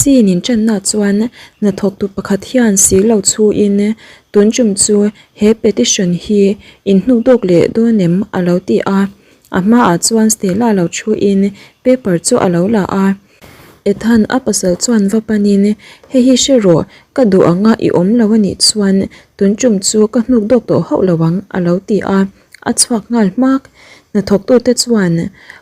Scene in tanna chuan hnathawktu pakhat hian si lo chhuin tun tum chu he petition hi in hnuk dawk leh dawn em a lo ti a. A hmaah chuan Stella lo thuin paper chu a lo la a. Ethan a pasal chuan va panin hei hi hre rawh ka duh anga i awm lo a nih chuan tun tum chu ka hnuk dawk tawh hauh lo ang a lo ti a. A chhuak nghal hmak. Hnathawktute chuan,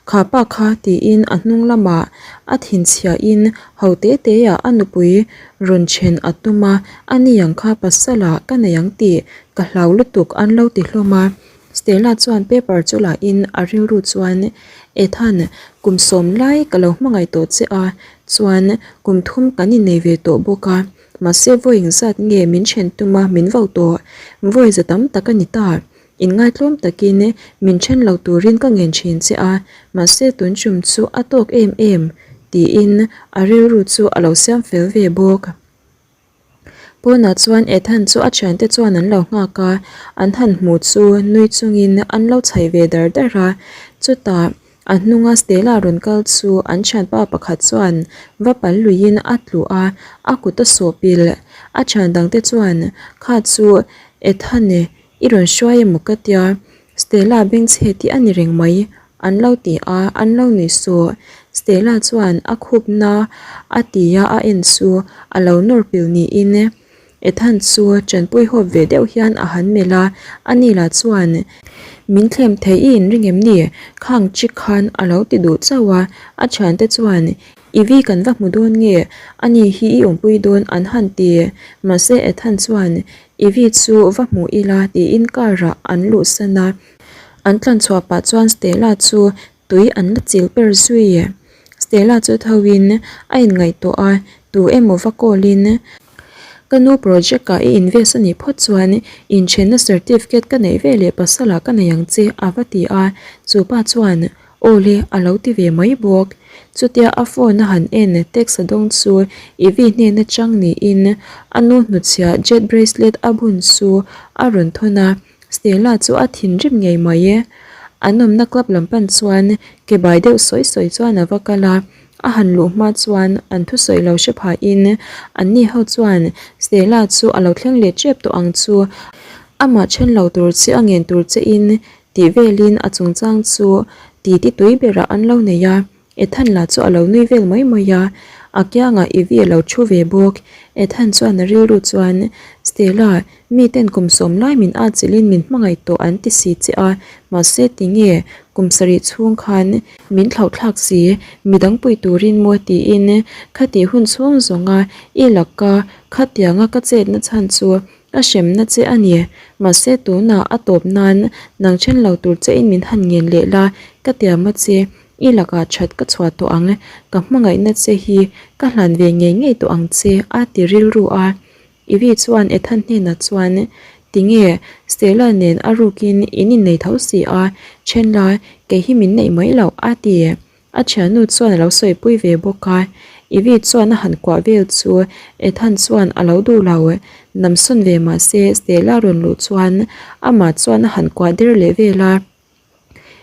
Kha pa kha tiin a hnung lamah a thinchhiahin ho te teah a nupui rawn then a tum a, a ni ang kha pasala ka nei ang tih ka hlau lutuk an lo ti hlawm a. Stella chuan paper chu lahin a rilru chuan, Ethan, kum sawm lai ka lo hmangaih tawh che a, chuan kum thum kan innei ve tawh bawk a. Mahse vawi engzat nge min then tum a min vo tawh? Vawi za tam tak a ni ta. Inngaitlawm takin min then lo turin ka ngen thin che a, mahse tun chum chu a tawk em em tiin a rilru chu a lo siam fel ve bawk. Pawnah chuan Ethan chu a thiante chuan an lo nghak a, an han hmu chu nui chungin an lo chhaih ve dar dar a, chutah A hnunga Stella rawn kal chu an thianpa pakhat chuan va pal luiin a tlu a, a kut a sawh pilh. A thian dangte chuan, Kha chu Ethane i rawn hruai emaw ka tia, Stella bengchhe tih a ni reng mai, an lo ti a, an lo nuih sawh. Stella chuan a khupna a tia a en chu a lo nawr pilh niin Ethan chu tanpui hawp ve deuh hian a han melh a, ani lah chuan, Min thlem thei i inring em ni? Khang chick khan a lo ti duh chauh a, a thiante chuan, Ivy kan va hmu dawn nge? Ani hi i awmpui dawn an han ti. Mahse Ethan chuan, Ivy chu va hmu ila tiin car ah an luhsan a, an tlanchhuah pah chuan Stella chu Tui an la chil per zui. Stella chu tho in a inngaihtuah a, tu emaw va call in, Ka nu project ah i invest a nih phawt chuan inthenna certificate ka neih ve leh pasal ah ka nei ang che a va ti a, chu pa chuan Aw le a lo ti ve mai bawk. Chutia a phone a han en text a dawng chu Ivy hnen atang niin a nu hnutchhiah jet bracelet a bun chu a rawn thawn a. Stella chu a thinrim ngei mai e. An awmna club lam pan chuan ke bai deuh sawi sawi chuan a va kal a, a han luh hma chuan an thusawi lo hre phahin anni ho chuan Stella chu a lo thleng leh tep tawh ang chu, amah then lo tur che a ngen tur che in tih velin a chungchang chu titi tui berah an lo nei a. Ethan lah chu a lo nui vel mai mai a, a kiangah Ivy a lo thu ve bawk. Ethan chuan a rilru chuan, Stella, miten kum sawm lai min atchilhin min hmangaih tawh an ti si che a, mahse tinge kum sarih chhung khan min thlauhthlak si, midang pui turin maw tiin khatih hun chhung zawnga i laka khatianga ka chetna chhan chu A hremna che a ni. Mahse tunah a tawp nan nang then lo tur che in min han ngen leh la, ka tiam a che, i lakah that ka chhuah tawh ang, ka hmangaihna che hi ka hlan ve ngei ngei tawh ang che a ti rilru a. Ivy chuan Ethan hnenah chuan, Tinge, Stella nen a rukin in innei tho si a, then la, kei hi min neih mai loh a ti. A thiannu chuan a lo sawipui ve bawk a, Ivy chuan a han kuah vel chu Ethan chuan a lo duh lo. Namsawn ve mah se Stella rawn luh chuan amah chuan a han kuah der leh vel a.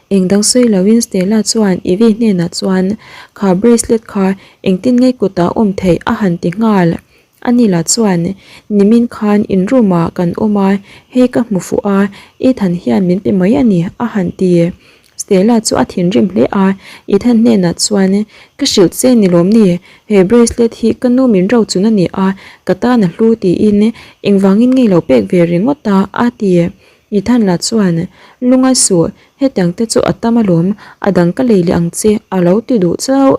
Engdang sawi loin Stella chuan Ivy hnenah chuan kha bracelet kha engtin nge kutah awm theih a han ti nghal. Ani lah chuan nimin khan in room ah kan awm a, hei ka hmu fuh a, Ethan hian min pe mai a ni a han ti. Stella chu a thinrim hle a, Ethan hnenah chuan, Ka hrilh che ni lawm ni, he bracelet hi ka nu min ro chun a ni a, ka tan a hlu tiin engvangin ngei lo pek ve ringawt a a ti. Ethan lah chuan, Lungai suh, hetiang te chu a tam alawm, a dang ka lei leh ang che a lo ti duh chauh.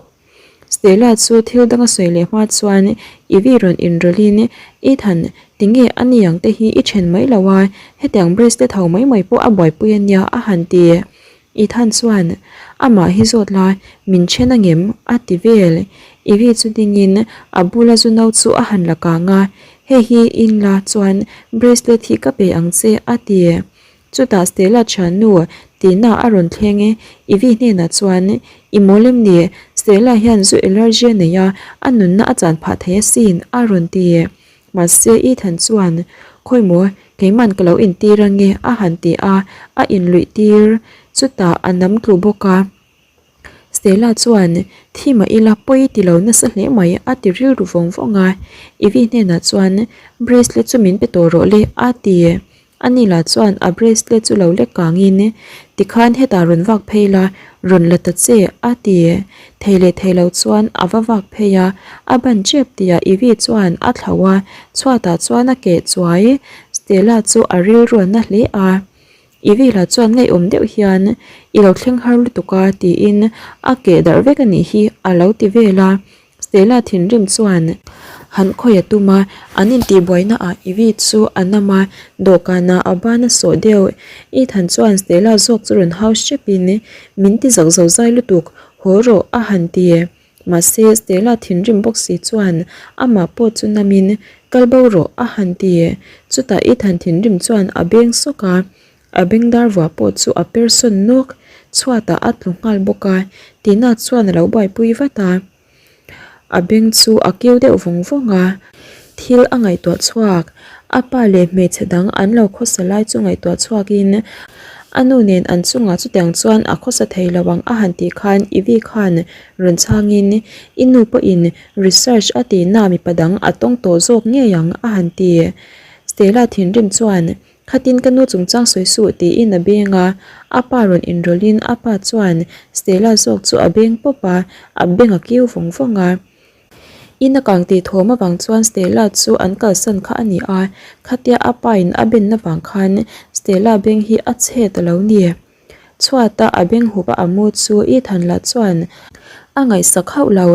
Stella chu thil dang a sawi leh hma chuan Ivy rawn inrawlhin, Ethan, tinge a ni ang te hi i then mai lo a, hetiang bracelet ho mai mai pawh a buaipui a nia a han ti. Ethan chuan, Amah hi zawt la, min then angem? a ti vel. Ivy chu dingin a bula zu no chu a han la kang a, Hei hi in la chuan bracelet hi ka pe ang che a ti. Chutah Stella thiannu Tina a rawn thleng e, Ivy hnenah chuan, I mawl em ni? Stella hian zu allergy a nei a, a nunna a chan phah thei asin, a rawn ti. Mahse Ethan chuan, Khawi maw, keiman ka lo intir ange, a han ti a, a inluih tir. Chutah a nam tlu bawk a. Stella chuan, Thi mah ila pawi ti lo nasa hle mai a ti rilru vawng vawng a. Ivy hnenah chuan, Bracelet chu min pe tawh rawh le a ti. Ani lah chuan a bracelet chu lo lek kangin, Tikhan hetah rawn vak phei la, rawn la ta che, a ti. Thei leh thei lo chuan a va vak phei a, a ban tep tihah Ivy chuan a thlauh a, chhuatah chuan a keh chuai. Stella chu a rilruanna hle a. Ivy lah chuan ngaihawm deuh hian, I lo thleng har lutuk a, tiin a keh darh vek a nih hi, a lo ti vel a. Stella thinrim chuan han khawi a tum a, an intihbuaina ah Ivy chu a nam a, dawhkanah a ban a sawh deuh. Ethan chuan Stella zawk chu rawn hau hrep in, Min ti zak zo zai lutuk, haw rawh a han ti. Mahse Stella thinrim bawk si chuan amah pawh chu nam in, Kal bo rawh a han ti. Chutah Ethan thinrim chuan a beng sawk a, A bengdar vuah pawh chu a per sawn nawk, chhuatah a tlu nghal bawk a, Tina chuan a lo buaipui vat a. A beng chu a keu deuh vawng vawng a, thil a ngaihtuah chhuak. A pa leh hmeichhe dang an lo khawsa lai chu ngaihtuah chhuakin a nu nen an chungah chutiang chuan a khawsa thei lo ang a han tih khan Ivy khan rawn chhangin i nu pawhin research a tihna mipa dang a tawng tawh zawk ngei ang a han ti. Stella thinrim chuan Khatin ka nu chungchang sawi suh tiin a beng a, a pa rawn inrawlhin a pa chuan Stella zawk chu a beng pawp a, a beng a kiu vawng vawng a. In a kang tih thawm avang chuan Stella chu an kalsan kha a ni a, khatia a pa in a benna vang khan Stella beng hi a chhe ta lo ni. Chhuata a beng hup a amu chu Ethan lah chuan a ngaihsak hauh lo.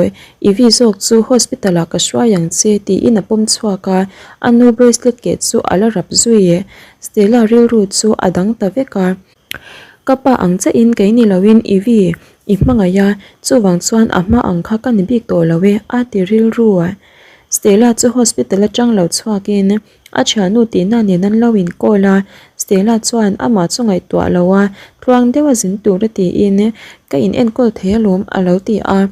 Ivy zawk chu hospital ah ka hruai ang che tiin a pawm chhuak a, a nu bracelet keh chu a la rap zui. Stella rilru chu a dang ta vek a. Ka pa ang chiahin kei ni loin Ivy i hmangaih a, chuvang chuan a hma ang kha ka ni bik tawh lo e a ti rilru. Stella chu hospital atang lo chhuakin A thiannu tihna nen an lo inkawl a, Stella chuan amah chu ngaihtuah lo a, tluang deuh a zin tur a tiin ka in enkawl thei alawm a lo ti a.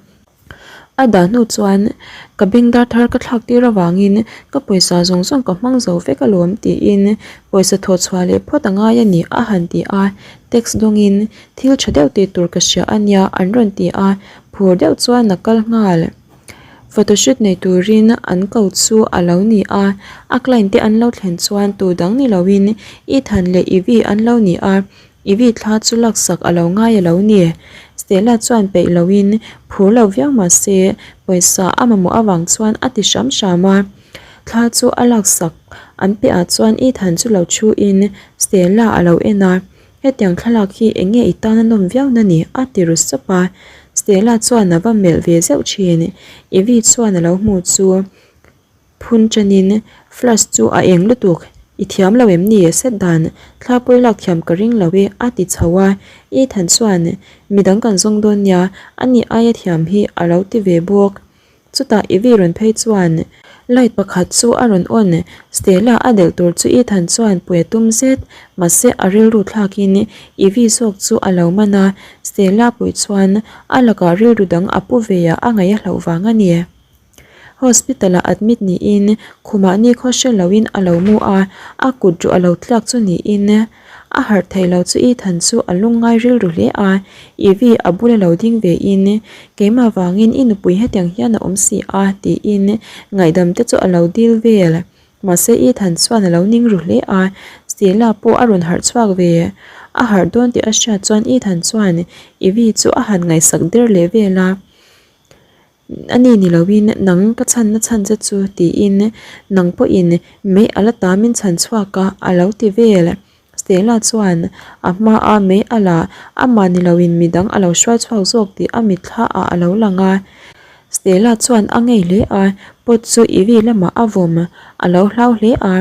A dah hnu chuan ka bengdar thar ka thlak tir avangin ka pawisa zawng zawng ka hmang zo vek alawm tiin pawisa thawh chhuah leh phawt a ngai a ni a han ti a, text dawngin thil tha deuh tih tur ka hria a nia an rawn ti a, phur deuh chuan a kal nghal. Photoshoot nei turin an ko chu a lo ni a, a client te an lo thlen chuan tu dang ni loin Ethan leh Ivy an lo ni a, Ivy thla chu laksak a lo ngai a lo ni. Stella chuan peih loin phur lo viau mah se pawisa a mamawh avang chuan a ti hram hram a, thla chu a laksak an piahah chuan Ethan chu lo thu in Stella a lo en a. Hetiang thlalak hi eng nge i tan a nawm viau na ni? a ti ru sap a. Stella chuan a va melh ve zeuh thin. Ivy chuan a lo hmu chu phun tanin flash chu a eng lutuk, I thiam lo em ni? Set dan thla pawi lak thiam ka ring lo e a ti chho a. Ethan chuan midang kan zawng dawn nia, ani aia thiam hi a lo ti ve bawk. Chutah Ivy rawn phei chuan light pakhat chu a rawn on, Stella a delh tur chu Ethan chuan pui a tum zet, mahse a rilru thlakin Ivy zawk chu a lo man a, Stella pui chuan a lakah rilru dang a pu ve a, a ngaih a hlauh vang a ni. Hospital ah admit niin khumah nikhaw hre loin a lo mu a, a kut ruh a lo tliak chu niin A harh theih lo chu Ethan chu a lungngai rilru hle a, Ivy a bula lo ding ve in, Keimah vangin i nupui hetiang hian a awm si a, tiin ngaihdam te chu a lo dil vel. Mahse Ethan chuan a lo ning ru hle a, Stella pawh a rawn harh chhuak ve. A harh dawn tih a hriat chuan Ethan chuan Ivy chu a han ngaihsak der leh vel a. A ni ni loin nang ka chhanna chhan che chu tiin nang pawhin mei a la tam in chhan chhuak a, a lo ti vel. Stella chuan a hmaa mei a la, amah ni loin midang a lo hruai chhuak zawk tih a mitthla ah a lo lang a. Stella chuan a ngei hle a, pot chu Ivy lamah a vawm, a lo hlau hle a.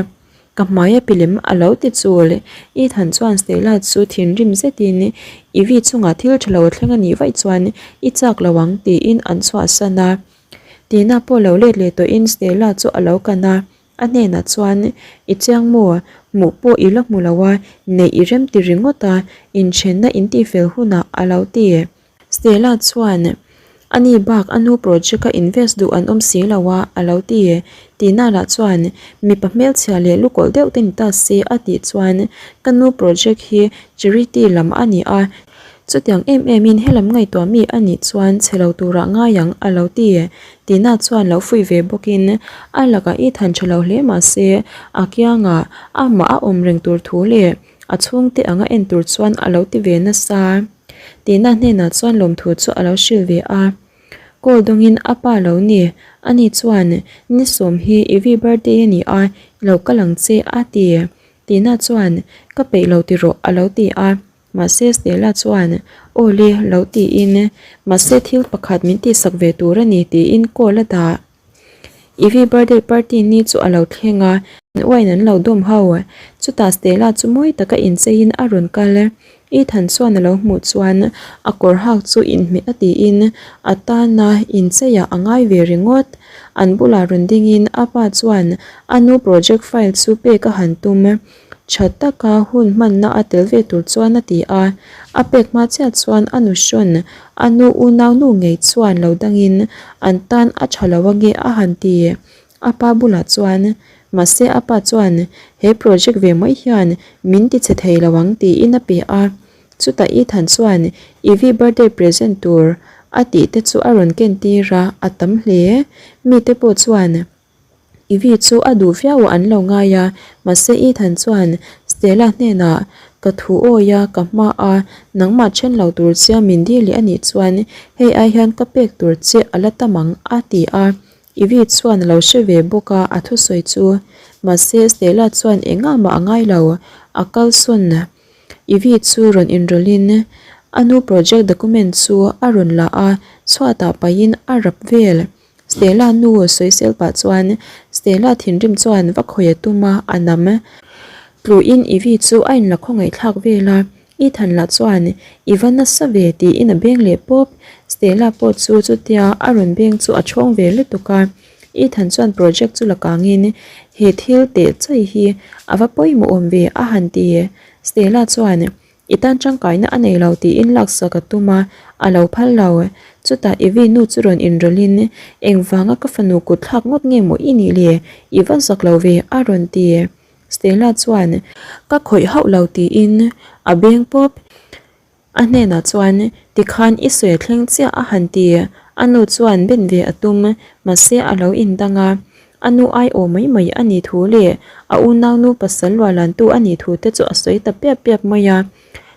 Ka hmai a pilem a lo ti chul. Ethan chuan Stella chu thinrim zetin Ivy chungah thil tha lo a thleng a nih vaih chuan i chak lo ang tiin an chhuahsan a. Tina pawh lo let leh tawhin Stella chu a lo kan a, a hnenah chuan I chiang maw? Hmuh pawh i la hmu lo a, neih i rem ti ringawt a, inthenna in tihfel hunah a lo ti. Stella chuan, A ni bak a nu project a invest duh an awm si lo a, a lo ti. Tina lah chuan, Mipa hmelchhia leh lukawlh deuh te ni ta se a tih chuan, Ka nu project hi charity lam a ni a, Chutiang em emin helam ngaihtuah mi a nih chuan chhe lo turah ngai ang a lo ti. Tina chuan lo fuih ve bawkin a lakah i than tha lo hle mah se a kiangah amah a awm reng tur thu leh a chhungte anga en tur chuan a lo ti ve nasa. Tina hnenah chuan lawmthu chu a lo hrilh ve a. Call dawngin a pa lo ni, ani chuan ni sawm hi Ivy birthday a ni a, lo kal ang che a ti. Tina chuan ka peih lo ti rawh a lo ti a. Mahse Stella chuan aw le lo tiin mahse thil pakhat min tihsak ve tur a ni tiin call a dah. Ivy birthday party ni chu a lo thleng a, wine an lo dawm ho. Chutah Stella chu mawi taka incheiin a rawn kal. Ethan chuan a lo hmuh chuan a kawr hak chu inhmeh a tiin a tana incheiah a ngai ve ringawt. An bulah rawn dingin a pa chuan a nu project file chu pek a han tum. Tha taka hun hmanna a tel ve tur chuan a ti a, a pek hma chiah chuan a nu hrawn a nu unau nu ngei chuan lo dangin an tan a tha lo ange a han ti. A pa bulah chuan, Mahse a pa chuan he project ve mai hian min ti chhe thei lo ang tiin a pe a. Chutah Ethan chuan Ivy birthday present tur a tih te chu a rawn ken tir a, a tam hle. Mite pawh chuan Ivy chu a duh viau an lo ngai a, mahse Ethan chuan Stella hnenah ka thu awi a, ka hma a, nangmah then lo tur che min dil leh a nih chuan hei ai hian ka pek tur che a la tam ang a ti a, Ivy chuan a lo hre ve bawk a a thusawi chu. Mahse Stella chuan engah mah a ngai lo, a kalsawn Ivy chu rawn inrawlhin a nu project document chu a rawn la a, chhuatah pahin a rap vel. Stella nu sawisel pah chuan Stella thinrim chuan va khawi a tum a, a nam. Tluin Ivy chu a inla khawngaih thlak vel a, Ethan lah chuan I va nasa ve tiin a beng leh pawp. Stella pawh chu chutia a rawn beng chu a chhawng ve lutuk a, Ethan chuan project chu la kangin he thil teh chai hi a va pawimawh awm ve a han ti. Stella chuan I tan tangkaina a nei lo tiin laksak a tum a, a lo phal lo. Chutah Ivy nu chu rawn inrawlhin, Engvanga ka fanu kut thlak ngawt nge maw i nih le? I va zak lo ve a rawn ti. Stella chuan, Ka khawih hauh lo tiin a beng pawp. A hnenah chuan, Tikhan i sawi a thleng chiah a han ti. A nu chuan ben ve a tum, mahse a lo indang a. A nu ai aw mai mai a nih thu leh a unaunu pasal luahlantu a nih thu te chu a sawi ta piap piap mai a.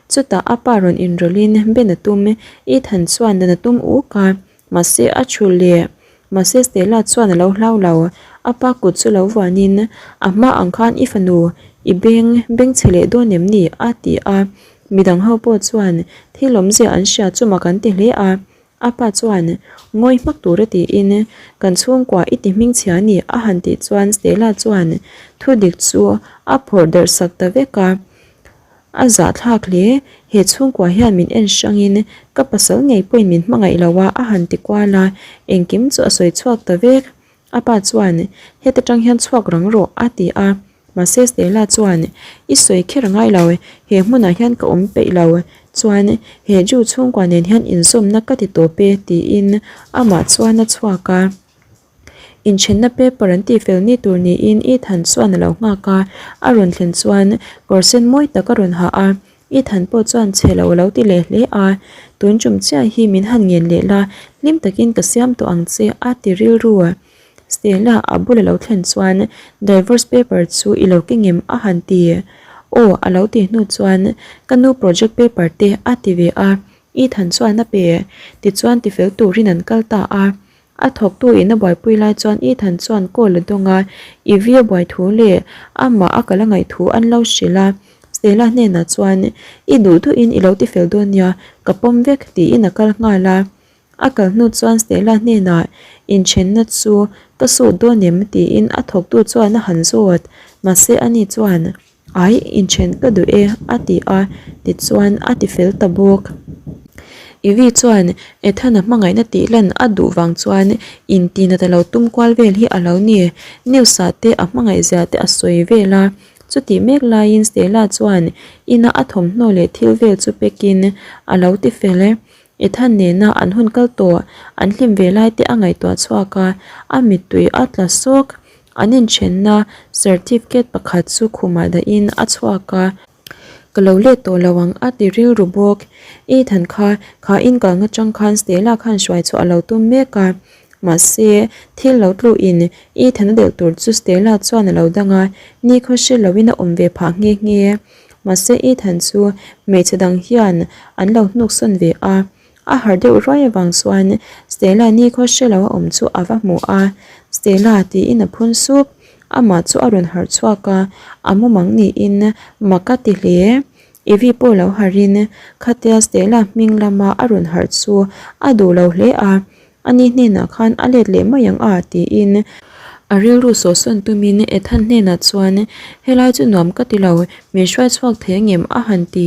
Chutah a pa rawn inrawlhin Ben a tum, Ethan chuan dan a tum uk a, mahse a thu leh. Mahse Stella chuan a lo hlau lo, a pa kut chu lo vuanin a hma ang khan i fanu i beng beng chhe leh dawn em ni? a ti a. Midang ho pawh chuan thil awmzia an hria chu mak an ti hle a. A pa chuan, Ngawi hmak tura tiin, kan chhungkua i ti hmingchhia a ni a han tih chuan Stella chuan thu dik chu a phawrh darh sak ta vek a. A zahthlak hle, he chhungkua hian min en hrangin ka pasal ngei pawhin min hmangaih lo a a han ti kual a, engkim chu a sawi chhuak ta vek. A pa chuan, Heta tang hian chhuak rang rawh a ti a. Mahse Stella chuan, I sawi kher a ngai lo, he hmunah hian ka awm peih lo. Chuan, he Jew chhungkua nen hian inzawmna ka ti tawp e, tiin amah chuan a chhuak a. Inthenna paper an tihfel ni tur niin Ethan chuan a lo nghak a, a rawn thlen chuan kawr sen mawi tak a rawn ha a. Ethan pawh chuan chhe lo a lo ti leh hle a, Tun tum chiah hi min han ngen leh la, hlim takin ka siam tawh ang che, a ti rilru. Stella a bula lo thlen chuan divorce paper chu i lo keng em a han ti. Aw a lo tih hnu chuan ka nu project paper te a ti ve a, Ethan chuan a pe. Tichuan tifel turin an kal ta a. A thawktu in a buaipui lai chuan Ethan chuan call a dawng a, Ivy a buai thu leh amah a kal a ngaih thu an lo hrilh a. Stella hnenah chuan i duh duhin i lo tifel dawn nia, ka pawm vek tiin a kal nghal a. A kal hnu chuan Stella hnenah inthenna chu ka sut dawn em tiin a thawktu chuan a han zawt. Mahse ani chuan Ai, inthen ka duh e a ti a, tichuan a ti fel ta bawk. Ivy chuan Ethan-a hmangaihna tih lan a duh vang chuan intinat a lo tum kual vel hi a lo ni. News-ah te a hmangaihzia te a sawi vel a. Chutih mek laiin Stella chuan ina a thawmhnaw leh thil vel chu pekin a lo ti fel e. Ethan nena an hun kal tawh an hlim ve lai te a ngaihtuah chhuak a, a mittui a tla sawk. An inthenna certificate pakhat chu khumah dahin a chhuak a. Ka lo let tawh lo ang a ti rilru bawk. Ethan kha kha in kalna tang khan Stella khan hruai chhuah a lo tum mek a. Mahse, thil lo tluin Ethan a delh tur chu Stella chuan a lo dang a, nikhaw hre loin a awm ve phah nghe nghe. Mahse Ethan chu hmeichhe dang hian an lo hnuksawn ve a. A harh deuh ruai avang chuan Stella nikhaw hre lo a awm chu a va hmu a, Stella tiin a phun sup. Amah chu a rawn harh chhuak a, a mumang niin mak a ti hle. Evie pawh lo harhin khatia Stella hming lama a rawn harh chu a duh lo hle a, ani hnenah khan a let leh mai ang a tiin a rilru sawhsawn tumin Ethan hnenah chuan helai chu nuam ka ti lo, min hruai chhuak thei angem a han ti.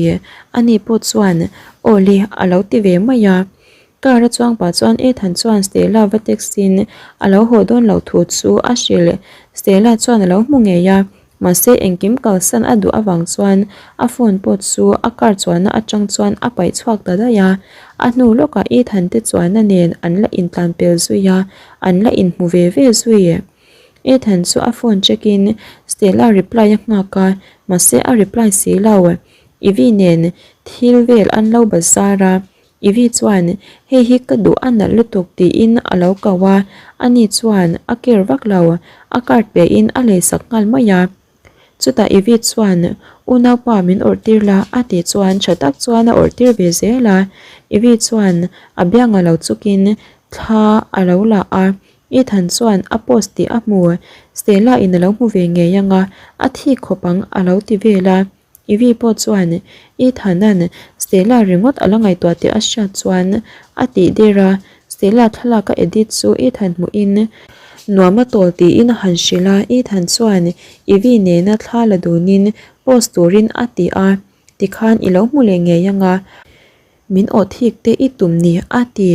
Ani pawh chuan aw le a lo ti ve mai a. Car a chuang pah chuan Ethan chuan Stella va text in a lo haw dawn loh thu chu a hrilh. Stella chuan a lo hmu ngei a, mahse engkim kalsan a duh avang chuan a phone pawh chu a car chuanna atang chuan a paih chhuak ta daih a. A hnu lawkah Ethan te chuanna nen an la intlan pel zui a, an la inhmu ve ve zui. Ethan chu a phone check in Stella reply a nghak a, mahse a reply si lo. Ivy nen thil vel an lo bazar a. Ivy chuan, Hei hi ka duh a nalh lutuk tiin a lo ko a, ani chuan a care vak lo, a card pehin a leisak nghal mai a. Chutah Ivy chuan, Unaupa min awrh tir la a tih chuan tha tak chuan a awrh tir ve zel a. Ivy chuan a bianga lo chukin thla a lo la a, Ethan chuan a post tih a hmu, Stella in a lo hmu ve ngei anga a thik khawp ang a lo ti vel a. Ivy pawh chuan Ethan-a'n Stella ringawt a la ngaihtuah tih a hriat chuan a tih der a, Stella thlalak a edit chu Ethan hmuhin nuam a tawl tiin a han hrilh a, Ethan chuan Ivy nena thla la dunin post turin a ti a, tikhan i lo hmu leh ngei anga min awh thik te i tum ni a ti.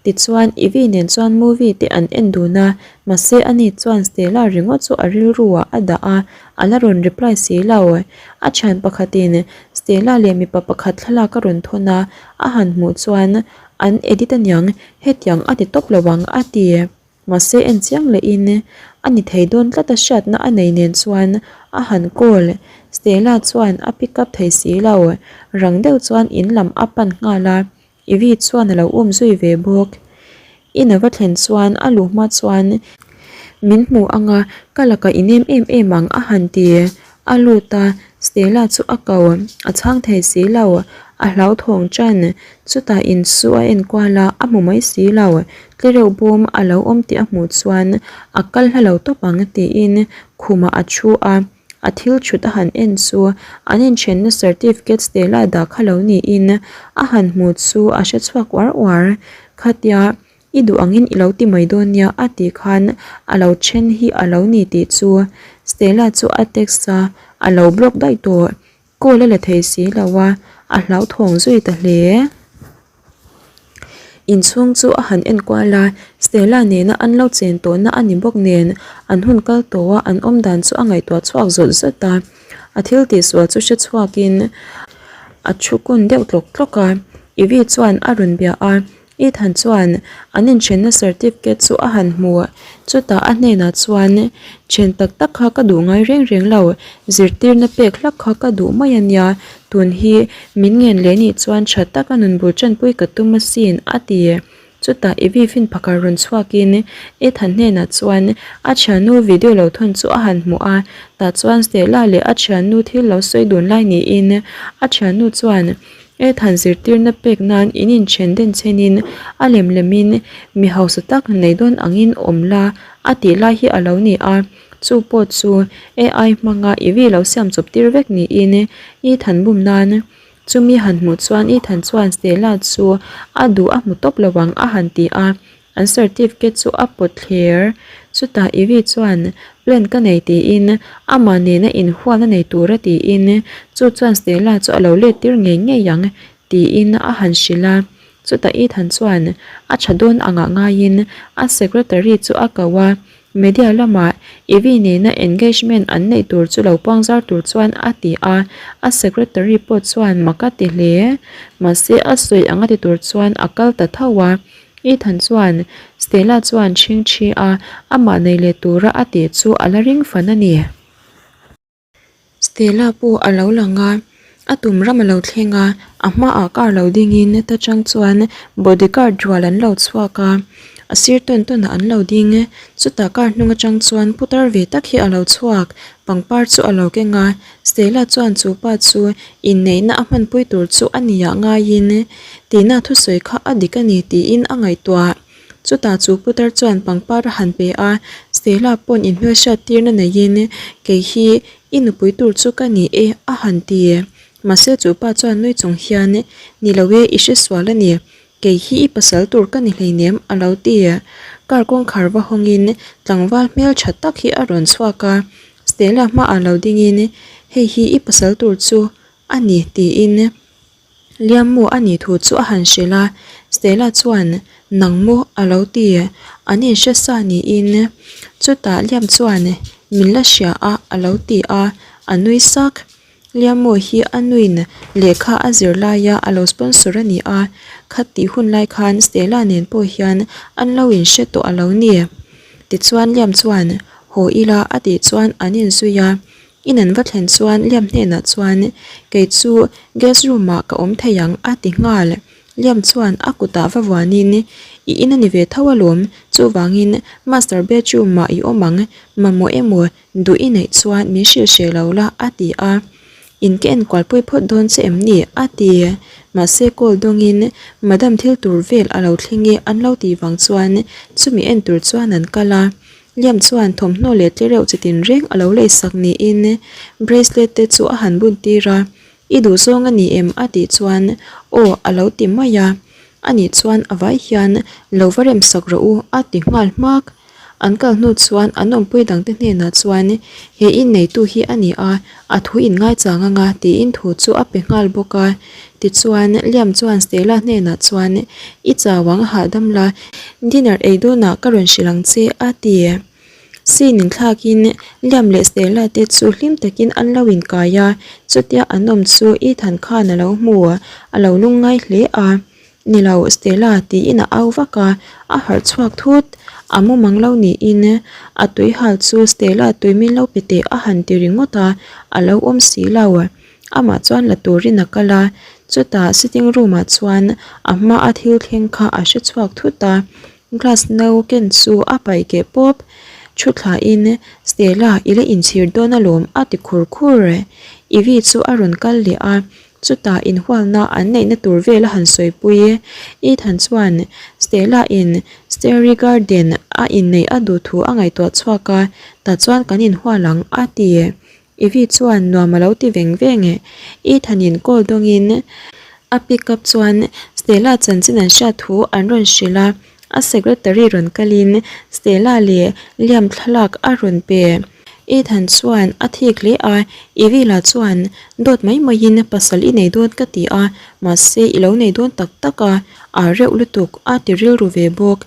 Tichuan, Ivy nen chuan movie te an en dun a, mahse ani chuan Stella ringawt chu a rilru ah a dah a, a la rawn reply si lo. A thian pakhatin Stella leh mipa pakhat thlalak a rawn thawn a, a han hmuh chuan an edit aniang, hetiang a ti tawp lo ang a ti. Mahse en chiang lehin a ni thei dawn tlat a hriatna a nei nen chuan a han call. Stella chuan a pick up thei si lo, rang deuh chuan in lam a pan nghal a. Ivy chuan a lo um zui ve bawk. In a va thlen chuan a luh hma chuan min hmu ang a, ka lakah i nem em em ang a han ti. A lut a, Stella chu a ko, a chhang thei si lo, a hlauthawng ṭan. Chutah in chu a enkual a, a hmu mai si lo. Tlereuh bawm a lo awm tih a hmuh chuan a kal hla lo tawp ang tiin khumah a thu a. A thil chhut a han en chu an inthenna certificate Stella dah kha lo niin a han hmu chu a hre chhuak uar uar. Khatia i duh angin i lo ti mai dawn nia a tih khan a lo then hi a lo ni tih chu Stella chu a text a, a lo block daih tawh. Call a la thei si lo a, a hlauthawng zui ta hle. Inchhung chu a han en kual a, Stella nena an lo chen tawhna a ni bawk nen an hun kal tawh a an awm dan chu a ngaihtuah chhuak zawt zawt a. A thil tihsual chu hre chhuakin a thu kun deuh tlawk tlawk a, Ivy chuan a rawn bia a. Ethan chuan an inthenna certificate chu a han hmu. Chutah a hnenah chuan, Then tak tak kha ka duh ngai reng reng lo, zirtirna pek hlak kha ka duh mai a nia, tun hi min ngen leh nih chuan tha taka nun bul tanpui ka tum asin, a ti. Chutah Evie fin phakar rawn chhuakin Ethan hnenah chuan a thiannu video lo thawn chu a han hmu a, tah chuan Stella leh a thiannu thil lo sawi dun lai niin a thiannu chuan, Ethan zirtirna pek nan in inthen den chenin a lem lemin mi hausa tak nei dawn angin awm la a tih lai hi a lo ni a, chu pawh chu AI hmanga Ivy lo siam chawp tir vek niin Ethan bum nan chumi han hmuh chuan Ethan chuan Stella chu a duh a hmu tawp lo ang a han ti a. An certificate chu a pawt thler. Chutah Ivy chuan plan ka nei tiin amah nena inhualna nei tura tiin chu chuan Stella chu a lo let tir ngei ngei ang tiin a han hrilh a. Chutah Ethan chuan a tha dawn angah ngaiin a secretary chu a ko a, media lamah Ivy nena engagement an neih tur chu lo puangzar tur chuan a ti a, a secretary pawh chuan mak a ti hle. Mahse a sawi anga ti tur chuan a kal ta tho a. Ethan chuan Stella chuan chhingchhi a, amah nei leh tura a tih chu a la ring fan a ni. Stella pawh a lo lang a, A tum ram a lo thleng a, a hmaah car lo dingin ta chang chuan bodyguard rual an lo chhuak a, a sir tawn tawnah an lo ding. Chutah car hnung atang chuan putar ve tak hi a lo chhuak, pangpar chu a lo keng a, Stella chuan chu pa chu inneihna a hmanpui tur chu a nia ngaiin Tina thusawi kha a dik a ni tiin a ngaihtuah. Chutah chu putar chuan pangpar a han pe a, Stella pawn inhmelhriat tirna neiin kei hi I nupui tur chu ka ni e a han ti. Mahse chu pa chuan nui chung hian Ni lo e, i hre sual a ni. Kei hi i pasal tur ka ni hleinem a lo ti. Car kawngkhar va hawngin tlangval hmel tha tak hi a rawn chhuak a, Stella hmaah lo dingin Hei hi i pasal tur chu a ni tiin Liammu a nih thu chu a han hrilh a, Stella chuan Nang maw a lo ti, an inhre sa niin. Chutah Liam chuan Min la hria a a lo ti a, a nui sak. Liammu hi a nuin lehkha a zir laia a lo sponsor a ni a, khatih hun lai khan Stella nen pawh hian an lo inhre tawh a lo ni. Tichuan Liam chuan Haw ila a tih chuan an inzui a, In an va thlen chuan Liam hnenah chuan, Kei chu guest room ah ka awm thei ang a ti nghal. Liam chuan a kutah va vuanin, I in a ni ve tho alawm, chuvangin master bedroom ah i awm ang, mamawh emaw duh i neih chuan min hrilh hreh lo la a ti a. In ka enkualpui phawt dawn che em ni? a ti. Mahse call dawngin Madam thil tur vel a lo thleng e an lo tih vang chuan chumi en tur chuan an kal a. Liam chuan thawmhnaw leh tlereuh chi tinreng a lo leisak niin bracelet te chu a han bun tir a, I duhzawng a ni em? a tih chuan Aw a lo ti mai a, ani chuan a vai hian lo va remsak rawh u a ti nghal hmak. An kal hnu chuan an awmpui dangte hnenah chuan he inneitu hi a ni a, a thu inngaichang anga tiin thu chu a pe nghal bawk a. Tichuan Liam chuan Stella hnenah chuan I chau ang hahdam la, Dinner ei dawnah ka rawn hrilh ang che a ti. Scene in thlakin Liam leh Stella te chu hlim takin an lo inkai a, chutia an awm chu Ethan khan a lo hmu, a lo lungngai hle a. Ni lo Stella tiin a au vak a, a harh chhuak thut. A mumang lo niin a tui hal chu Stella tui min lo pe teh a han ti ringawt a, a lo awm si lo. Amah chuan la turin a kal a, chutah sitting room ah chuan a hma a thil thleng kha a hre chhuak thut a, glass no ken chu a paih keh pawp. Thu thlain Stella i la inchhir dawn alawm a ti khur khur. Ivy chu a rawn kal leh a, chutah inhualna an neihna tur vel a han sawipui. Ethan chuan Stella in Starry Garden a inneih a duh thu a ngaihtuah chhuak a, tah chuan kan inhual ang a ti. Ivy chuan nuam a lo ti veng veng e. Ethan-in call dawngin a pick up chuan Stella chanchin an hriat thu an rawn hrilh a, a secretary rawn kalin Stella leh Liam thlalak a rawn pe. Ethan chuan a thik hle a, Ivy lah chuan dawt mai maiin pasal i nei dawn ka ti a, mahse i lo nei dawn tak tak a, a reuh lutuk a ti rilru ve bawk.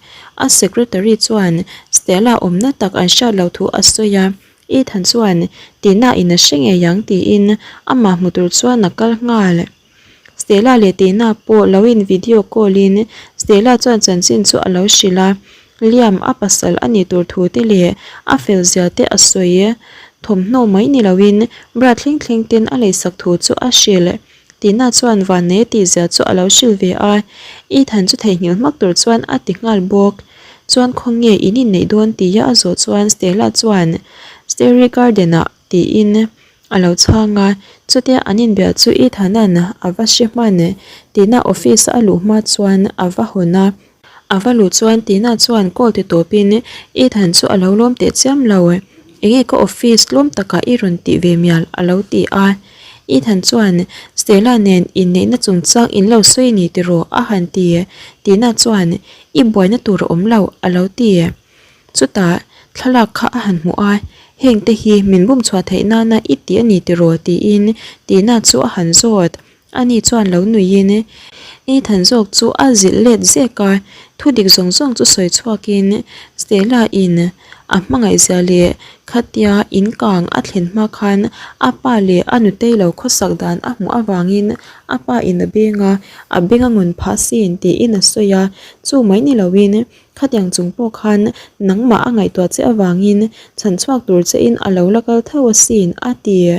A secretary chuan Stella awmna tak an hriat loh thu a sawi a, Ethan chuan Tina in a hre ngei ang tiin amah hmu tur chuan a kal nghal. Stella leh Tina pawh lo in video call in Stella chuan chanchin chu a lo hrilh a, Liam a pasal a nih tur thu te leh a fel zia te a sawi. Thawmhnaw mai ni loin bra thleng thleng ten a leisak thu chu a hrilh. Tina chuan Vannei a tih zia chu a lo hrilh ve a, Ethan chu theihnghilh hmak tur chuan a ti nghal bawk. Chuan khawnge in inneih dawn tia a zawh chuan Stella chuan Starry Garden ah tiin a lo chhang a, chutia an inbiah chu Ethan-a'n a va hre hman. Tina office a luh hma chuan a va hawn a. A va luh chuan Tina chuan call ti tawpin Ethan chu a lo lawm teh chiam lo. Enge ka office tlawm takah i rawn tih ve mial a lo ti a. Ethan chuan Stella nen inneihna chungchang in lo sawi ni tiraw a han ti. Tina chuan I buaina tur a awm lo a lo ti. Chutah thlalak kha a han hmuh a, Heng te hi min bum chhuah theih nana i ti a ni tiraw tiin Tina chu a han zawt. Ani chuan lo nuiin Ethan zawk chu a zilh let zek a, thudik zawng zawng chu sawi chhuakin Stella in a hmangaihzia leh khatia in kang a thlen hma khan a pa leh a nutei lo khawsak dan a hmuh avangin a pa in a beng a, a beng a ngun phah sin tiin a sawi a, chu mai ni loin Khatiang chung pawh khan nangmah a ngaihtuah che avangin chhan chhuak tur chein a lo la kal tho asin, a ti.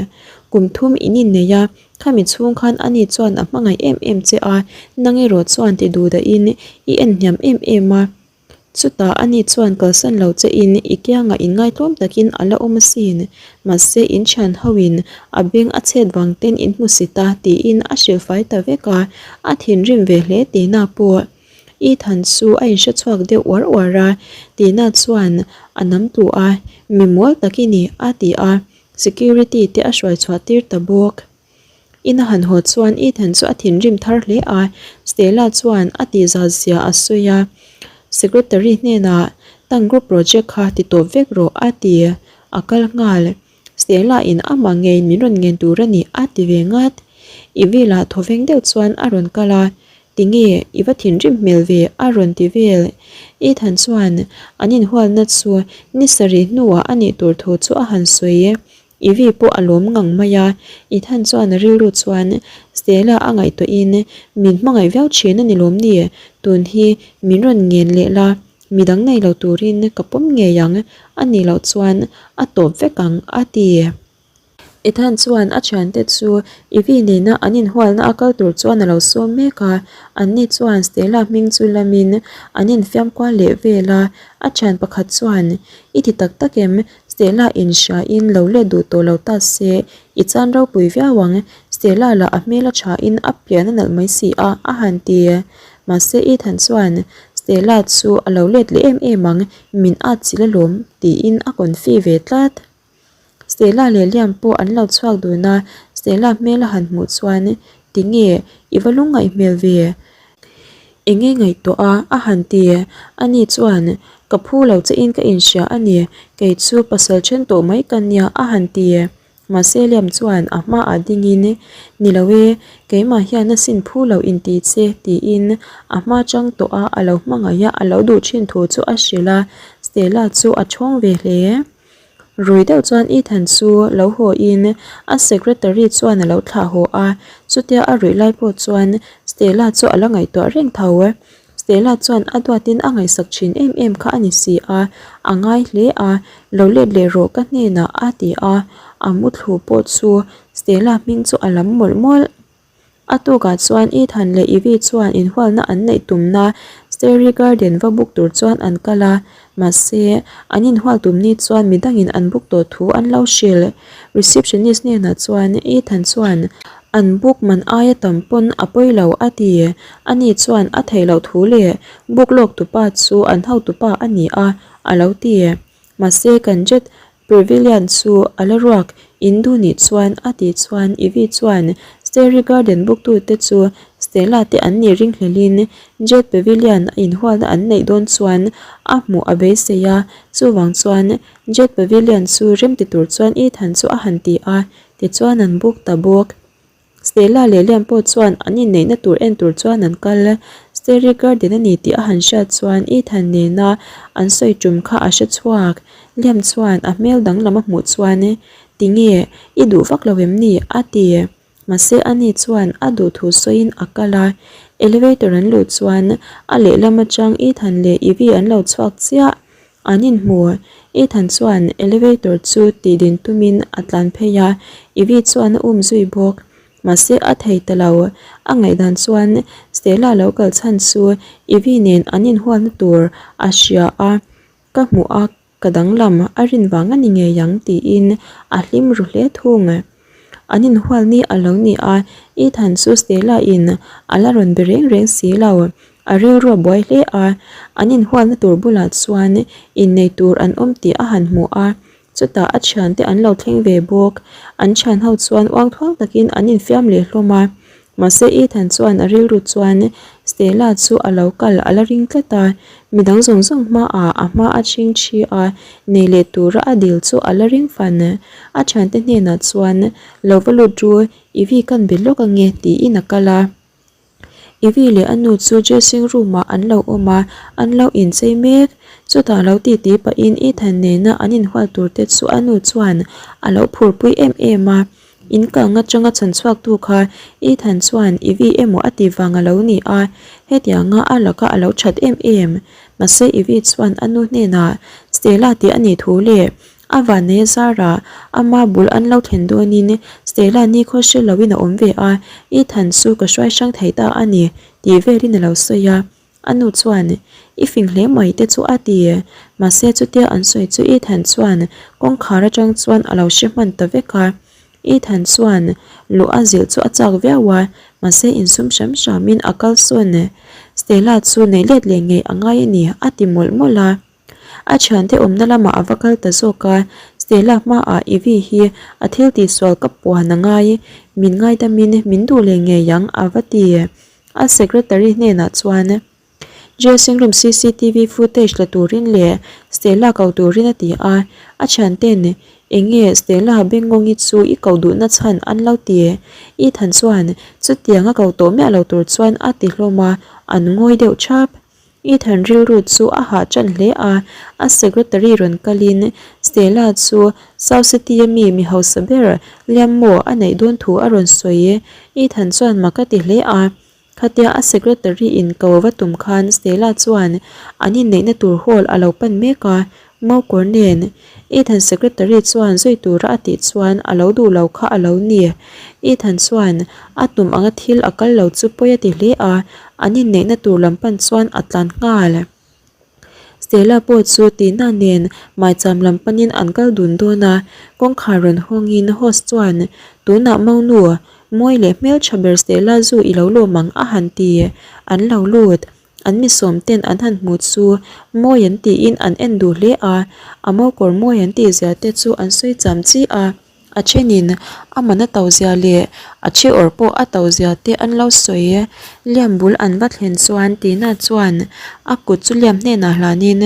Kum thum in innei a, khami chhung khan ani chuan a hmangaih em em che a, nang erawh chuan ti duh dahin i en hniam em em a. Chutah ani chuan kalsan lo che in i kiangah inngaitlawm takin a la awm asin, mahse in thian ho in a beng a chhet vang ten in hmu si ta tiin a hrilh fai ta vek a, a thinrim ve hle tihna pawh Ethan chu a inhre chhuak deuh uar uar a, Tina chuan a nam tlu a, mi mawl tak i ni a ti a, security te a hruai chhuah tir ta bawk. Ina han haw chuan Ethan chu a thinrim thar hle a, Stella chuan a tihzal zia a sawi a, Secretary hnenah Tang group project kha ti tawp vek rawh a ti, a kal nghal. Stella in amah ngei min rawn ngen tur a ni a ti ve ngat. Ivy lah thawveng deuh chuan a rawn kal a, Tinge i va thinrim hmel ve a rawn ti vel. Ethan chuan an inhualna chu ni sarih hnuah a nih tur thu chu a han sawi. Ivy pawh a lawm ngang mai a, Ethan chuan a rilru chuan Stella a ngaihtuahin min hmangaih viau thin a ni lawm ni, tun hi min rawn ngen leh la, midang nei lo turin ka pawm ngei ang, a nih loh chuan a tawp vek ang a ti. Ethan chuan a thiante chu Ivy nena an inhualna a kal tur chuan a lo sawm mek a, anni chuan Stella hming chu lamin an infiam kual leh vel a, a thian pakhat chuan I ti tak tak em? Stella inhria in lo let duh tawh lo ta se, i chan ropui viau ang, Stella lah a hmel a tha in a pian a nalh mai si a, a han ti. Mahse Ethan chuan Stella chu a lo let leh em em ang, min at chilh alawm tiin a confi ve tlat. Stella leh Liam pawh an lo chhuak dun a, Stella hmel a han hmuh chuan Tinge i va lungngaih hmel ve? Enge ngaihtuah a? a han ti. Ani chuan Ka phu lo che in ka inhria a ni, kei chu pasal then tawh mai ka nia a han ti. Mahse Liam chuan a hmaah dingin Ni lo e, keimah hian a sin phu lo inti che tiin a hma chang tawh a a lo hmangaih a a lo duh thin thu chu a hrilh a, Stella chu a thawng ve hle. Rui deuh chuan Ethan chu lo haw in a secretary chuan a lo thlah haw a, chutia a ruih lai pawh chuan Stella chu a la ngaihtuah reng tho. Stella chuan a duatin a ngaihsak thin em em kha a ni si a, a ngai hle a, lo let leh rawh ka hnenah a ti a, a muthlu pawh chu Stella hming chu a lam mawlh mawlh. A tukah chuan Ethan leh Ivy chuan inhualna an neih tumna Starry Garden va book tur chuan an kal a, mahse an inhual tum ni chuan midangin an book tawh thu an lo hrilh. Receptionist hnenah chuan Ethan chuan an book man aia tam pawn a pawi lo a ti. Ani chuan a theih loh thu leh book lawk tupa chu an hotupa a ni a, a lo ti. Mahse kan jet Previllian chu a la ruak in duh nih chuan a tih chuan Ivy chuan Starry Garden book tute chu Stella te an nih ringhlelin Jet Pavilion a inhualna an neih dawn chuan a hmuh a beisei a, chuvang chuan Jet Pavilion chu remti tur chuan Ethan chu a han ti a, tichuan an book ta bawk. Stella leh Liam pawh chuan an inneihna tur en tur chuan an kal. Starry Garden a ni tih a han hriat chuan Ethan nena an sawi tum kha a hre chhuak. Liam chuan a hmel danglam a hmuh chuan, Tinge, i duh vak lo em ni? a ti. Mahse ani chuan a duh thu sawiin a kal a. Elevator an luh chuan a lehlam atang Ethan leh Ivy an lo chhuak chiah. An inhmu. Ethan chuan elevator chu tih din tumin a tlan phei a, Ivy chuan a um zui bawk. Mahse a thei ta lo. A ngaihdan chuan Stella lo kal chhan chu Ivy nen an inhualna tur a hria a, ka hmuh a ka danglam a rin vang a ni ngei ang tiin a hlim ru hle thung. An inhual ni a lo ni a, Ethan chu Stella in a la rawn be reng reng si lo. A rilru a buai hle a, an inhualna tur bulah chuan innei tur an awm tih a han hmu a, chutah a thiante an lo thleng ve bawk. An thian ho chuan uang thuang takin an infiam leh hlawm a, mahse Ethan chuan a rilru chuan Stella chu a lo kal a la ring tlat a, midang zawng zawng hmaah a hma a chhing thi a, nei leh tura a dil chu a la ring fan. A thiante hnenah chuan lo va lut ru, Ivy kan be lawk ange tiin a kal a. Ivy leh a nu chu dressing room ah an lo awm a, an lo inchei mek. Chutah lo titi pahin Ethan nena an inhual tur te chu a nu chuan a lo phurpui em em a. In kang atanga chhan chhuak tu kha Ethan chuan Ivy emaw a ti vang a lo ni a, hetianga a laka a lo that em em. Mahse Ivy chuan a nu hnenah Stella tih a nih thu leh. A vannei zarah ama bul an lo thlen dawnin Stella nikhaw hre loin a awm ve a, Ethan chu ka hruai hrang thei ta a ni tih velin a lo sawi a. A nu chuan, I fing hle mai te chu a ti. Mahse chutia an sawi chu Ethan chuan kawngkhar atang chuan a lo hre hman ta vek a. Ethan chuan luh a zilh chu a chak viau a, mahse insum hram hramin a kal sawn. Stella chu neih let leh ngei a ngai a ni a ti mawlh mawlh a. A thiante awmna lamah a va kal ta zawk a, Stella hmaah Ivy hi a thil tihsual ka puan a ngai, min ngaidamin min duh leh ngei ang a va ti. A secretary hnenah chuan Dressing room cctv footage la turin leh Stella ko turin a ti a, a thianten Eng nge Stella Bengawngi chu i ko duhna chhan an lo ti? Ethan chuan chutiang a ko tawh miah lo tur chuan a ti hlawm a, an ngawi deuh thap. Ethan rilru chu a hah ṭan hle a, a secretary rawn kalin Stella chu South City a mi mi hausa ber Liammaw a neih dawn thu a rawn sawi. Ethan chuan mak a ti hle a, khatia a secretary in ko va tum khan Stella chuan an inneihna tur hall a lo pan mek a, Mokawr nen Ethan secretary chuan zui tura a tih chuan a lo duh lo kha a lo ni. Ethan chuan a tum anga thil a kal lo chu pawi a ti hle a, an inneihna tur lam pan chuan a tlan nghal. Stella pawh chu Tina nen maicham lam panin an kal dun dawn a, kawngkhar rawn hawngin host chuan tunah Monu, mawi leh hmeltha ber Stella zu i lo lawm ang a han ti. An lo lut. An mi sawm ten an han hmu chu mawi an tiin an en duh hle a, a mawkawr mawi an tih zia te chu an sawi cham chi a, a thenin a man a to zia leh a thi awrh pawh a to zia te an lo sawi. Liam bul an va thlen chuan Tina chuan a kut chu Liam hnenah hlanin,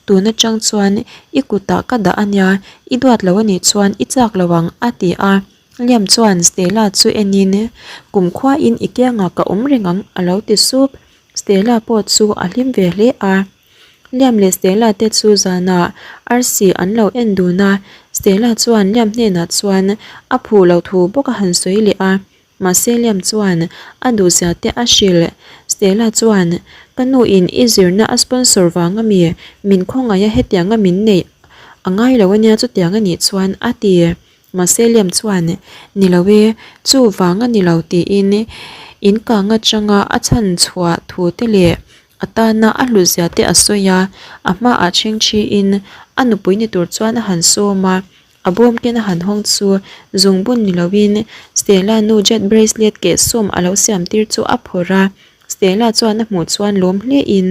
Tun atang chuan i kutah ka dah a nia, i duat lo a nih chuan i chak lo ang a ti a. Liam chuan Stella chu enin, Kumkhuain i kiangah ka awm reng ang a lo ti sup. Stella pawh chu a hlim ve hle a. Liam leh Stella te chu zanah arsi an lo en dun a, Stella chuan Liam hnenah chuan a phuh loh thu bawk a han sawi leh a. Mahse Liam chuan a duhzia te a hrilh. Stella chuan, Ka nu in i zirna a sponsor vang ami min khawngaih a hetianga min neih a ngai lo ania chutiang a nih chuan a ti. Mahse Liam chuan, Ni lo e, chu vang a ni lo tiin in kang atanga a chhan chhuah thu te leh a tana a hlutzia te a sawi a, a hmaah chhengchhiin a nupui ni tur chuan a han sawm a, a bawm ken a han hawng chu zungbun ni loin Stella nu jet bracelet kehsawm a lo siam tir chu a phawrh a, Stella chuan a hmuh chuan lawm hlein,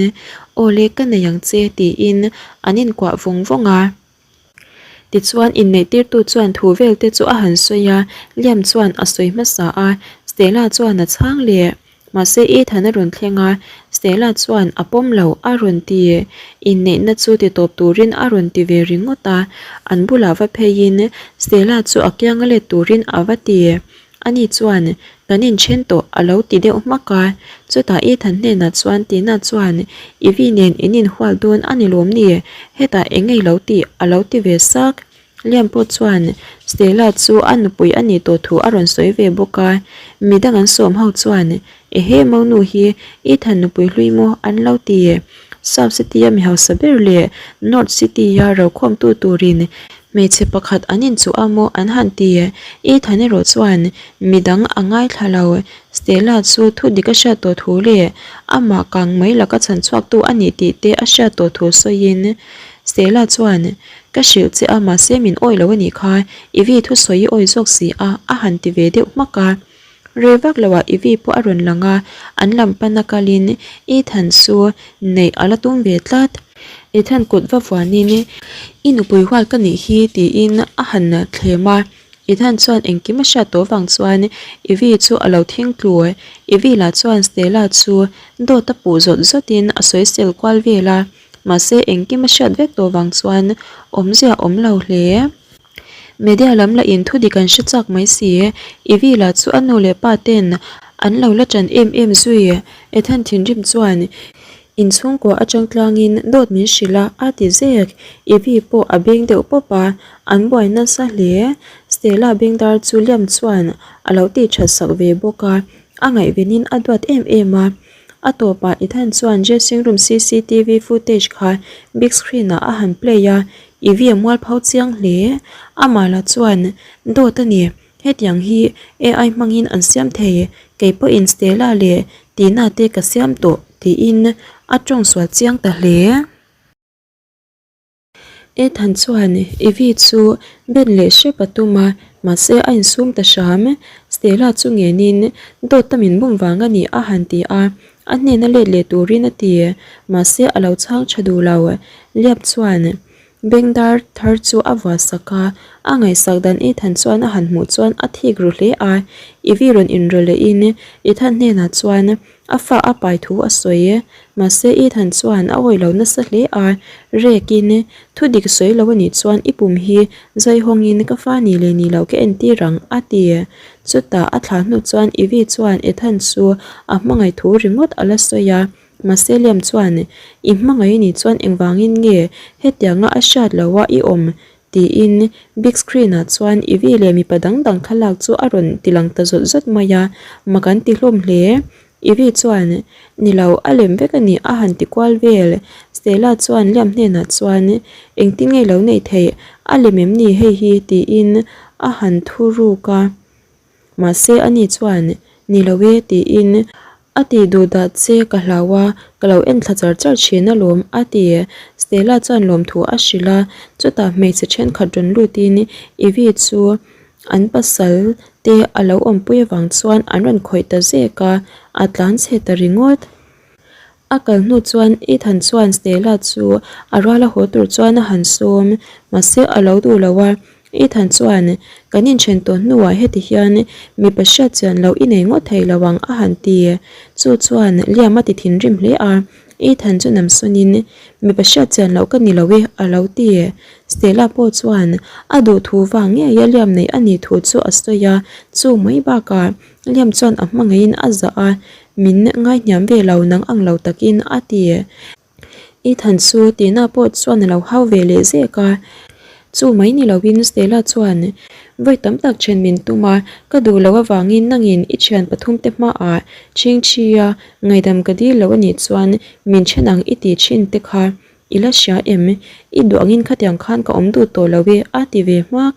Aw le ka nei ang che tiin an inkuah vawng vawng a. Tichuan inneihtirtu chuan thu vel te chu a han sawi a, Liam chuan a sawi hmasa a, Stella chuan a chhang leh. Mahse Ethan a rawn thleng a, Stella chuan a pawm lo a rawn ti. Inneihna chu ti tawp turin a rawn ti ve ringawt a, an bulah va pheiin Stella chu a kianga let turin a va ti. Ani chuan, Kan inthen tawh a lo ti deuh hmak a. Chutah Ethan hnenah chuan Tina chuan, Ivy nen in inhual dawn a ni lawm ni? Hetah eng ngei lo tih a lo ti ve sak. Liam pawh chuan Stella chu a nupui a nih tawh thu a rawn sawi ve bawk a. Midang an sawm ho chuan, Ehe Monu hi Ethan nupui hlui maw an lo ti. South City-a mi hausa ber leh North City-a rokhawmtu turin Hmeichhe pakhat an inchuh a maw an han ti. Ethan erawh chuan midang a ngaithla lo. Stella chu thu dik a hriat tawh thu leh amah kang mai laka chhan chhuaktu a nih tih te a hriat tawh thu sawiin Stella chuan, Ka hrilh che a mahse min awih lo a nih kha, Ivy thusawi i awih zawk si a a han ti ve deuh hmak a. Rei vak loah Ivy pawh a rawn lang a, an lam pana kalin Ethan chu neih a la tum ve tlat. Ethan kut va vuanin, I nupui hual ka nih hi tiin a han thlem a, Ethan chuan engkim a hriat tawh vang chuan Ivy chu a lo thing tlu. Ivy lah chuan Stella chu dawt a puh zawt zawtin a sawisel kual vel a, mahse engkim a hriat vek tawh vang chuan awmzia a awm lo hle. Media lam lah in thu dik an hre chak mai si. Ivy lah chu a nu leh pa ten an lo la ṭan em em zui. Ethan thinrim chuan inchhungkua atang tlangin dawt min hrilh a, a ti zek. Ivy pawh a beng deuh pawp a, an buai nasa hle. Stella bengdar chu Liam chuan a lo tih that sak ve bawk a, a ngaihvenin a duat em em a. A tawpah Ethan chuan dressing room cctv footage kha big screen ah a han play a. Ivy a mualpho chiang hle. Amah lah chuan, Dawt a ni, hetiang hi AI hmangin an siam thei, kei pawhin Stella leh Tina te ka siam tawh, tiin a tawng sual chiang ta hle. Ethan chuan Ivy chu ben leh hrep a tum a, mahse a insum ta hram. Stella chu ngenin dawt a min bum vang a ni a han ti a, a hnena let leh turin a ti. Mahse a lo chhang tha duh lo. Liap chuan bengdar thar chu a vuah sak a, a ngaihsak dan Ethan chuan a han hmuh chuan a thik ru hle a. Ivy rawn inrawlh lehin Ethan hnenah chuan A fa a pai thu a sawi. Mahse Ethan chuan a awih lo nasa hle a, Rekin, thu dik sawi lo anih chuan i pum hi zai hawngin ka fa ni leh ni lo ka entir ang, a ti. Chutah a thlah hnu chuan Ivy chuan Ethan chu a hmangaih thu ringawt a la sawi a. Mahse Liam chuan, I hmangaih anih chuan engvangin nge hetianga a hriat loha i awm Tiin big screen ah chuan Ivy leh mipa dang dang thlalak chu a rawn ti lang ta zawt zawt mai a, mak an ti hlawm hle. Ivy chuan, Ni lo, a lem vek a ni a han ti kual vel. Stella chuan Liam hnenah chuan, Engtin nge lo neih theih, a lem em ni hei hi? tiin a han thu ruk a. Mahse ani chuan, Ni lo e tiin a tih duh dah che ka hlau a, ka lo en thla char char thin alawm a ti. Stella chuan lawmthu a hrilh a, chutah hmeichhe thenkhat rawn lutin Ivy chu an pasal te a lo awmpui avang chuan an rawn khawih ta zek a, a tlan chhe ta ringawt. A kal hnu chuan Ethan chuan Stella chu a rual a haw tur chuan a han sawm, mahse a lo duh lo a. Ethan chuan, Kan inthen tawh hnuah heti hian mipa hriat chian loh i nei ngawt thei lo ang a han ti. Chu chuan Liam a ti thinrim hle a, Ethan chu namsawnin, Mipa hriat chian loh ka ni lo e a lo ti. Stella pawh chuan a duh thu vang ngeia Liam neih a nih thu chu a sawi a, chu mai bakah Liam chuan a hmangaihin a zah a, Min ngaihniam ve lo nang ang lo takin a ti. Ethan chu Tina pawh chuan a lo hau ve leh zek a. Chu mai ni loin Stella chuan vawi tam tak then min tum a, ka duh loh avangin nangin i thian pathumte hmaah chhingchhia ngaihdam ka dil lo anih chuan min then ang i ti thin te kha I la hria em? I duh angin khatiang khan ka awm duh tawh lo e, a ti ve hmak.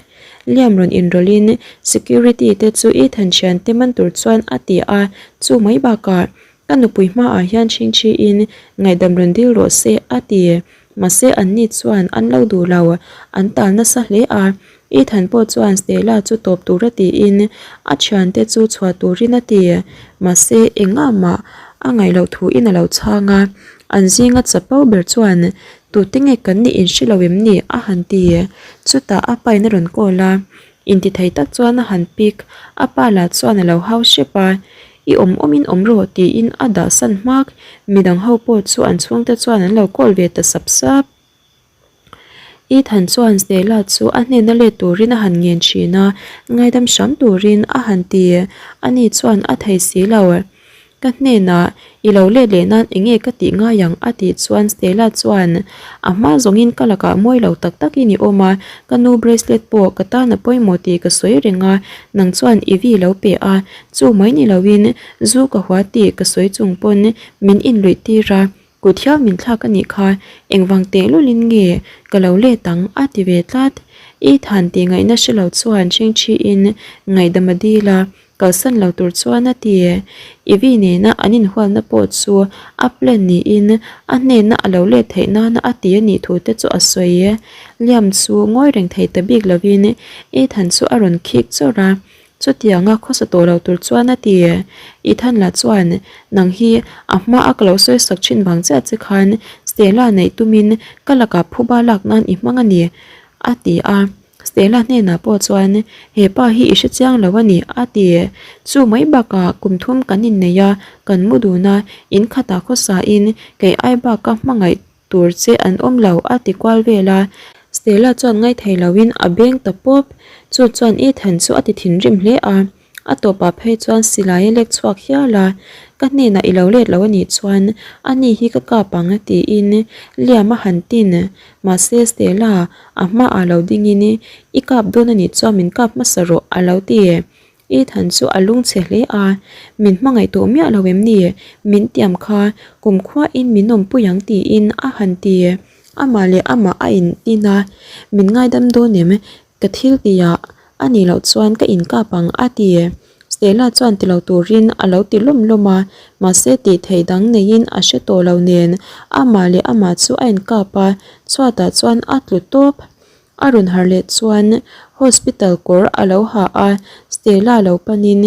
Liam rawn inrawlhin security te chu Ethan thian te man tur chuan a ti a, chu mai bakah ka nupui hmaah hian chhingchhiin ngaihdam rawn dil rawh se a ti. Mahse anni chuan an lo duh lo, an tal nasa hle a. Ethan pawh chuan Stella chu tawp tura tiin a thiante chu chhuah turin a ti. Mahse engah mah a ngaih loh thuin a lo chhang a. An zinga chapo ber chuan tute nge kan nih inhre lo em ni a han ti. Chutah a pain a rawn call a, intithei tak chuan a han pick. A pa lah chuan a lo hau hrep a, I awm awmin awm rawh tiin a dah san hmak. Midang ho pawh chu an chhungte chuan an lo call ve ta sap sap. Ethan chuan Stella chu a hnena let turin a han ngen thin a, ngaidam hram turin a han ti. Ani chuan a thei si lo. Ka hnenah i lo let leh nan enge ka tih ngai ang a tih chuan Stella chuan a hma zawngin ka lakah mawi lo tak takin i awm a, ka nu bracelet pawh ka tan a pawimawh tih ka sawi reng a, nang chuan i vi lo pe a, chu mai ni loin zu ka hua tih ka sawi chung pawn min inluih tir a. Kut hial min thlak a nih kha, engvang teh lulin nge ka lo let ang a ti ve tlat. Ethan tih ngaihna hre lo chuan chhingchhiin ngaihdam a dil a, kalsan lo tur chuan a ti. Ivy nena an inhualna pawh chu a plan niin a hnena a lo let theih nana a ti a nih thu te chu a sawi. Liam chu ngawi reng thei ta bik lovin Ethan chu a rawn khik chawrh a, Chutianga khawsa tawh lo tur chuan a ti. Ethan lah chuan, Nang hi a hma a ka lo sawi sak thin vang chiah che khan Stella neih tumin ka lakah phuba lak nan i hmang a ni, a ti a. Stella hnenah pawh chuan, He pa hi i hre chiang lo a ni, a ti. Chu mai bakah kum thum kan innei a, kan mu dun a, in khatah khawsain kei ai baka hmangaih Tur che an awm lo a ti kual vel a, Stella chuan ngaithei loin a beng ta pawp. Chu chuan Ethan chu a ti thinrim hle a, a tawpah phei chuan silai a lek chhuak hial a, Ka hnenah i lo let lo a nih chuan ani hi ka kap ang tiin Liam a han tin. Mahse Stella a hmaah lo dingin I kap dawn a nih chuan min kap hmasa rawh a lo ti. Ethan chu a lungchhe hle a, Min hmangaih tawh miah lo em ni? Min tiam kha, kumkhuain min awmpui ang tiin a han ti. Amah leh amah a in tin a, Min ngaidam dawn em? Ka thil tihah a nih loh chuan ka inkap ang a ti. Stella chuan ti lo turin a lo ti lawm lawm a, mahse tih theih dang neiin a hre tawh lo nen amah leh amah chu a inkap a, chhuatah chuan a tlu tawp. A rawn harh leh chuan hospital kawr a lo ha a, Stella lo panin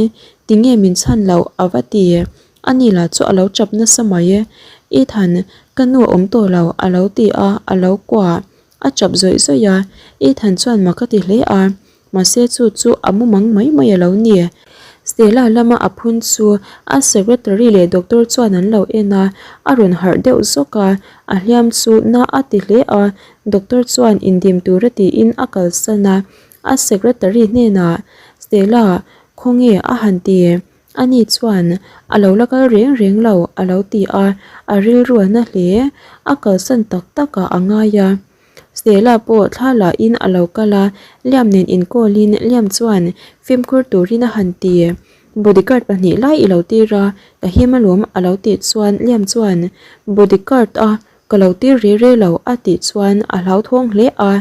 tinge min chhan loh a va ti. Ani lah chu a lo chap nasa mai e. Ethan, ka nu a awm tawh lo a lo ti a, a lo kuah. A chap zawih zawih a, Ethan chuan mak a ti hle a, mahse chu chu a mumang mai mai a lo ni. Stella lama a phun chu a secretary leh doctor chuan an lo en a, a rawn harh deuh zawk a, a hliam chu na a ti hle a, doctor chuan indim tura tiin a kalsan a, a secretary hnenah, Stella, khawnge a han ti? Ani chuan, A lo la kal reng reng lo, a lo ti a, a rilru a na hle. A kalsan tak takah a ngai a. Stella pawh thla lahin a lo kal a, Liam nen inkawlin Liam chuan fimkhur turin a han ti. Bodyguard pahnih lai i lo tir a, ka him alawm a lo tih chuan Liam chuan, Bodyguard a Ka lo tir re re lo a tih chuan a hlauthawng hle a,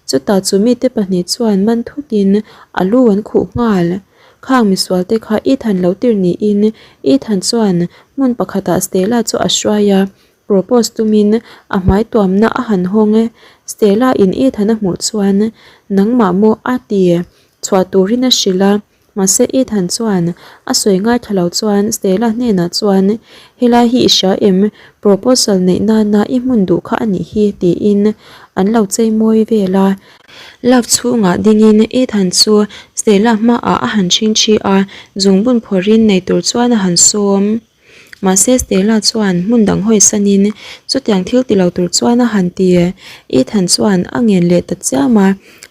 chutah chu mite pahnih chuan man thutin a lu an khuh nghal. Khang misual te kha Ethan lo tir niin Ethan chuan hmun pakhatah Stella chu a hruai a, propose tumin a hmai tuamna a han hawng e. Stella in Ethan a hmuh chuan nangmah maw a ti chhuah turin a hrilh a. Mahse Ethan chuan a sawi ngaithla lo chuan Stella hnenah chuan, Helai hi i hria em? Proposal neih nana i hmun duh kha a nih hi tiin an lo chei mawi vel a. Love chhungah dingin Ethan chu Stella hmaah a han chhingchhi a, zungbun phawrhin nei tur chuan a han sawm. Mahse Stella chuan hmun dang hawi sanin chutiang thil ti lo tur chuan a han ti. Ethan chuan a ngen leh ta chiam a,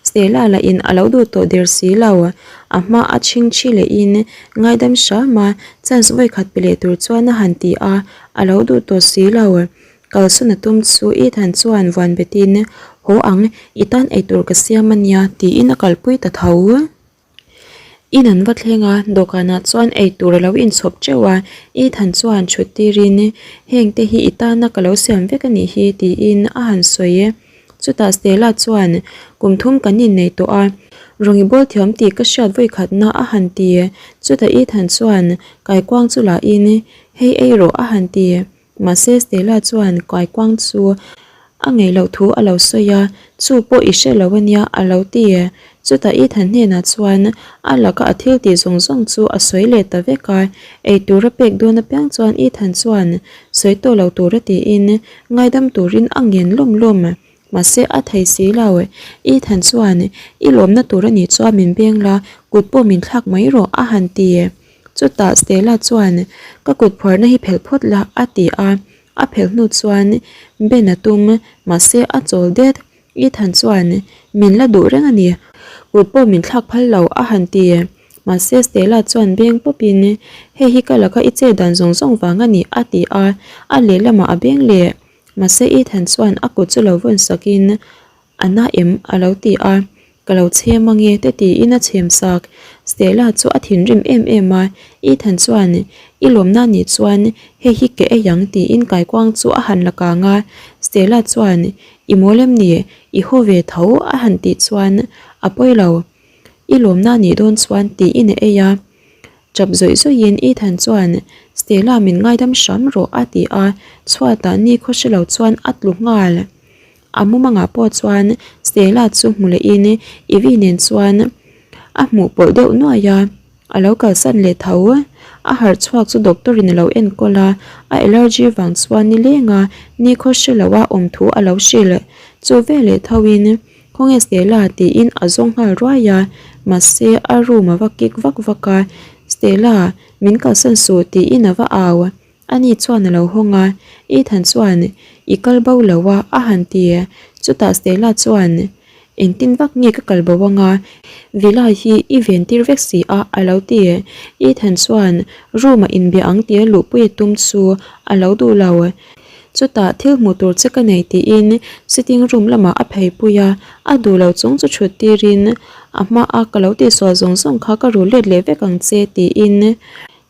Stella lahin a lo duh tawh der si lo. A hma a chhingchhi lehin ngaidam hram a, chance vawikhat pe leh tur chuan a han ti a, a lo duh tawh si lo. Kalsawn a tum chu Ethan chuan vuan betin, Haw ang, i tan eitur ka siam a nia tiin a kalpui ta tho. In an va thleng a, dawhkanah chuan eitur a lo inchhawp teuh a, Ethan chuan thut tirin heng te hi i tana ka lo siam vek a nih hi tiin a han sawi e. Chutah Stella chuan kum thum kan innei tawh a, rawngi bawl thiam tih ka hriat vawikhatna a han ti. Chutah Ethan chuan kaikuang chu lahin hei ei rawh a han ti. Mahse Stella chuan kaikuang chu a ngei loh thu a lo sawi a, chu pawh i hre lo ania a lo ti. Chutah Ethan hnenah chuan a laka a thil tih zawng zawng chu a sawi leh ta vek a, eitur a pek dawn apiang chuan Ethan chuan sawi tawh lo tura tiin ngaidam turin a ngen lawm lawm. Mahse a thei si lo. Ethan chuan i lawmna tur a nih chuan min beng la, kut pawh min thlak mai rawh a han ti. Chutah Stella chuan ka kut phuarna hi phelh phawt la a ti a, a phelh hnu chuan Ben a tum mahse a chawl det. Ethan chuan min la duh reng a ni, kut pawh min thlak phal lo a han ti. Mahse Stella chuan beng pawpin hei hi ka laka i chet dan zawng zawng vang a ni a ti a, a lehlamah a beng leh. Mahse Ethan chuan a kut chu lo vawn sakin A na em? a lo ti a, Ka lo chhem ange te tiin a chhem sak. Stella chu a thinrim em em a, Ethan chuan I lawmna nih chuan hei hi ke ei ang tiin kaikuang chu a han la kang a, Stella chuan I mawl em ni? I haw ve tho a han tih chuan A pawi lo, i lawmna nih dawn chuan tiin a ei a. Chap zawih zawihin Ethan chuan Stella min ngaidam hram rawh a ti a, chhuatah ni khaw hre lo chuan a tlu nghal. A mumangah pawh chuan Stella chu hmu lehin Ivy nen chuan a hmuh pawlh deuh nuai a, a lo kalsan leh tho. A harh chhuak chu doctor in a lo enkawl a, a allergy vang chuan nileng a ni khaw hre lo a awm thu a lo hrilh. Chu veleh tho in Khawnge Stella tiin a zawng nghal ruai a, mahse a room a va kik vak vak a, Stella min kalsan suh tiin a va au. Ani chuan a lo hawng a, Ethan chuan i kal bo lo a a han ti. Chutah Stella chuan Engtin vak nge ka kal bo anga, Villa hi i ven tir vek si a a lo ti. Ethan chuan room ah inbia ang tia luhpui a tum chu a lo duh lo. Chutah thil hmuh tur che ka nei tiin sitting room lamah a phei pui a, a duh lo chung chu thut tirin a hmaa ka lo tihsual zawng zawng kha ka rul let leh vek ang che tiin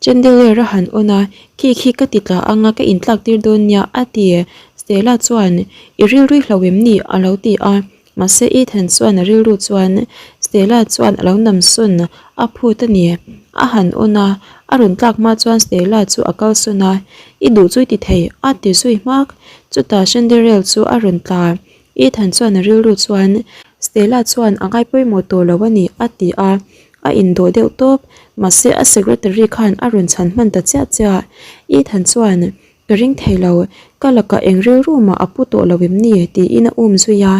chandelier a han on a, khi khi ka ti tla anga ka intlak tir dawn nia a ti. Stella chuan, I rilru hlo em ni? a lo ti a. Mahse Ethan chuan a rilru chuan Stella chuan a lo nam sawn a phut a ni. A han awn a, a rawn tlak hma chuan Stella chu a kal sawn a, I duh chu i ti thei a ti zui hmak. Chutah Shanderel chu a rawn tla. Ethan chuan a rilru chuan Stella chuan a ngai pawimawh tawh lo a ni a ti a, a indawh deuh tawp. Mahse a secretary khan a rawn chhan hman ta chiah chiah. Ethan chuan Ka ring thei lo, ka lakah eng rilru mah a pu tawh lo em ni? tiin a um zui a.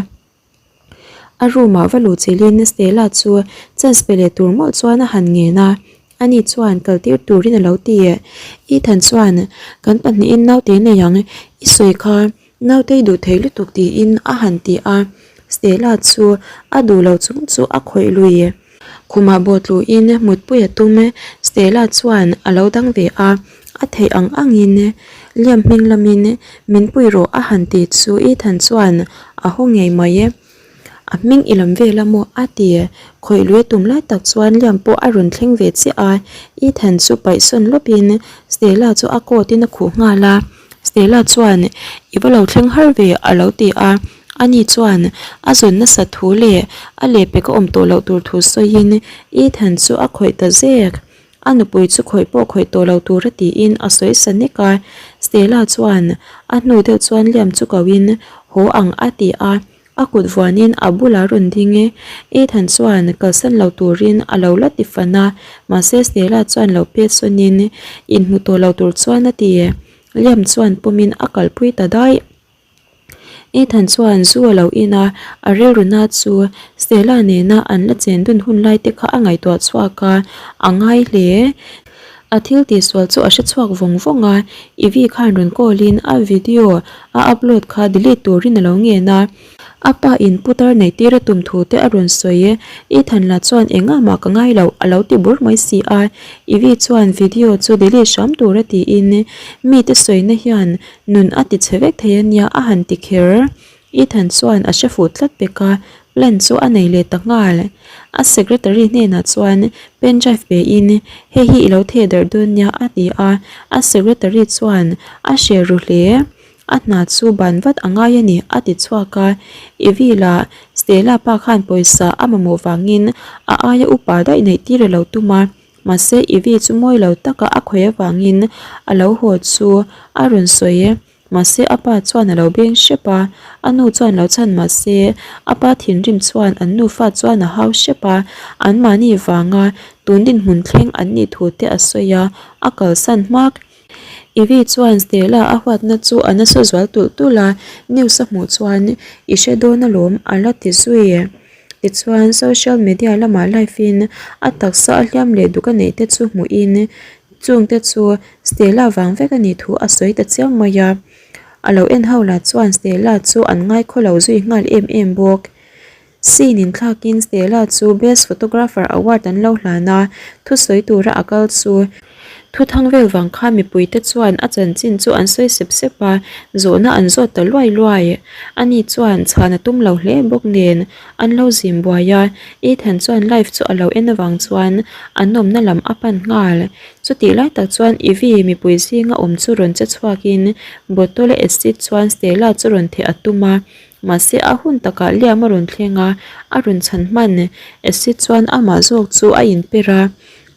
A room ah va luh chilhin Stella chu chance pe leh tur mawlh chuan a han ngen a, ani chuan kal tir turin a lo ti. Ethan chuan, Kan pahnihin naute nei ang, i sawi kha naute i duh thei lutuk tiin a han ti a, Stella chu a duh lo chung chu a khawih lui. Khumah bawhtluin mutpui a tum e, Stella chuan a lo dang ve a, a theih ang angin Liam hming lamin min pui rawh a han ti chu Ethan chuan a haw ngei mai e. A hming i lam vel a maw a ti, khawih lui a tum lai tak chuan Liam pawh a rawn thleng ve chiah a, Ethan chu paihsawn lawpin Stella chu a coat in a khuh nghal a. Stella chuan, I va lo thleng har ve, a lo ti a. Ani chuan a zawn nasat thu leh a lehpek a awm tawh loh tur thu sawiin Ethan chu a khawih ta zek. A nupui chu khawih pawh khawih tawh lo tur a tiin a sawi sa nek a. Stella chuan a hnu deuh chuan Liam chu koin haw ang a ti a. A kut vuanin a bulah rawn ding e. Ethan chuan kalsan lo turin a lo la ti fan a, mahse Stella chuan lo pet sawnin inhmu tawh lo tur chuan a ti. Liam chuan pawmin a kalpui ta daih. Ethan chuan zu a lo in a, a rilru na chu Stella nena an la chen dun hun lai te kha a ngaihtuah chhuak a, a ngai hle. A thil tihsual chu a hre chhuak vawng vawng a, Ivy khan rawn call in a video a upload kha delete turin a lo ngen a, a pa in putar neih tir a tum thu te a rawn sawi e, Ethan lah chuan engah mah ka ngai loh a lo ti bur mai si a, Ivy chuan video chu delete hram tur a tiin mite sawina hian nun a ti chhe vek thei a nia a han ti kher. Ethan chuan a hre fuh tlat pek a, plan chu a nei leh ta nghal. A secretary hnenah chuan pen drive pe in, Hei hi i lo theh darh dawn nia a ti a, a secretary chuan a hre ru hle. A hna chu ban vat a ngai a ni a ti chhuak a, Evie lah Stella pa khan pawisa a mamawh vangin a aia upa daih neih tir a lo tum a, mahse Evie chu mawi lo taka a khawih avangin a lo haw chu a rawn sawi e. Mahse a pa chuan a lo beng hrep a, a nu chuan lo chhan mahse a pa thinrim chuan an nufa chuan a hau hrep a, anmahni vanga tun dinhmun thleng an nih thu te a sawi a, a kalsan hmak. Ivy chuan Stella a huatna chu a nasa zual tulh tulh a, news a hmuh chuan i hre dawn alawm a la ti zui. Tichuan social media lamah live in a taksa a hliam leh duk a neih te chu hmuhin Chungte chu Stella vang vek a nih thu a sawi ta chiang mai a, a lo en ho lah chuan Stella chu an ngaikhaw lo zui nghal em em bawk. Scene in thlakin Stella chu Best Photographer Award an lo hlan a, thusawi tura a kal chu thuthang vel vang khan mipuite chuan a chanchin chu an sawi sep sep a, zawhna an zawt ta luai luai. Ani chuan chhan a tum lo hle bawk nen an lo zim buai a, Ethan chuan live chu a lo en avang chuan an awmna lam a pan nghal. Chutih lai tak chuan Ivy mipui zinga awm chu rawn che chhuakin bottle a acid chuan Stella chu rawn theh a tum a, mahse a hun takah Liam a rawn thleng a, a rawn chhan hman acid chuan amah zawk chu a inper a.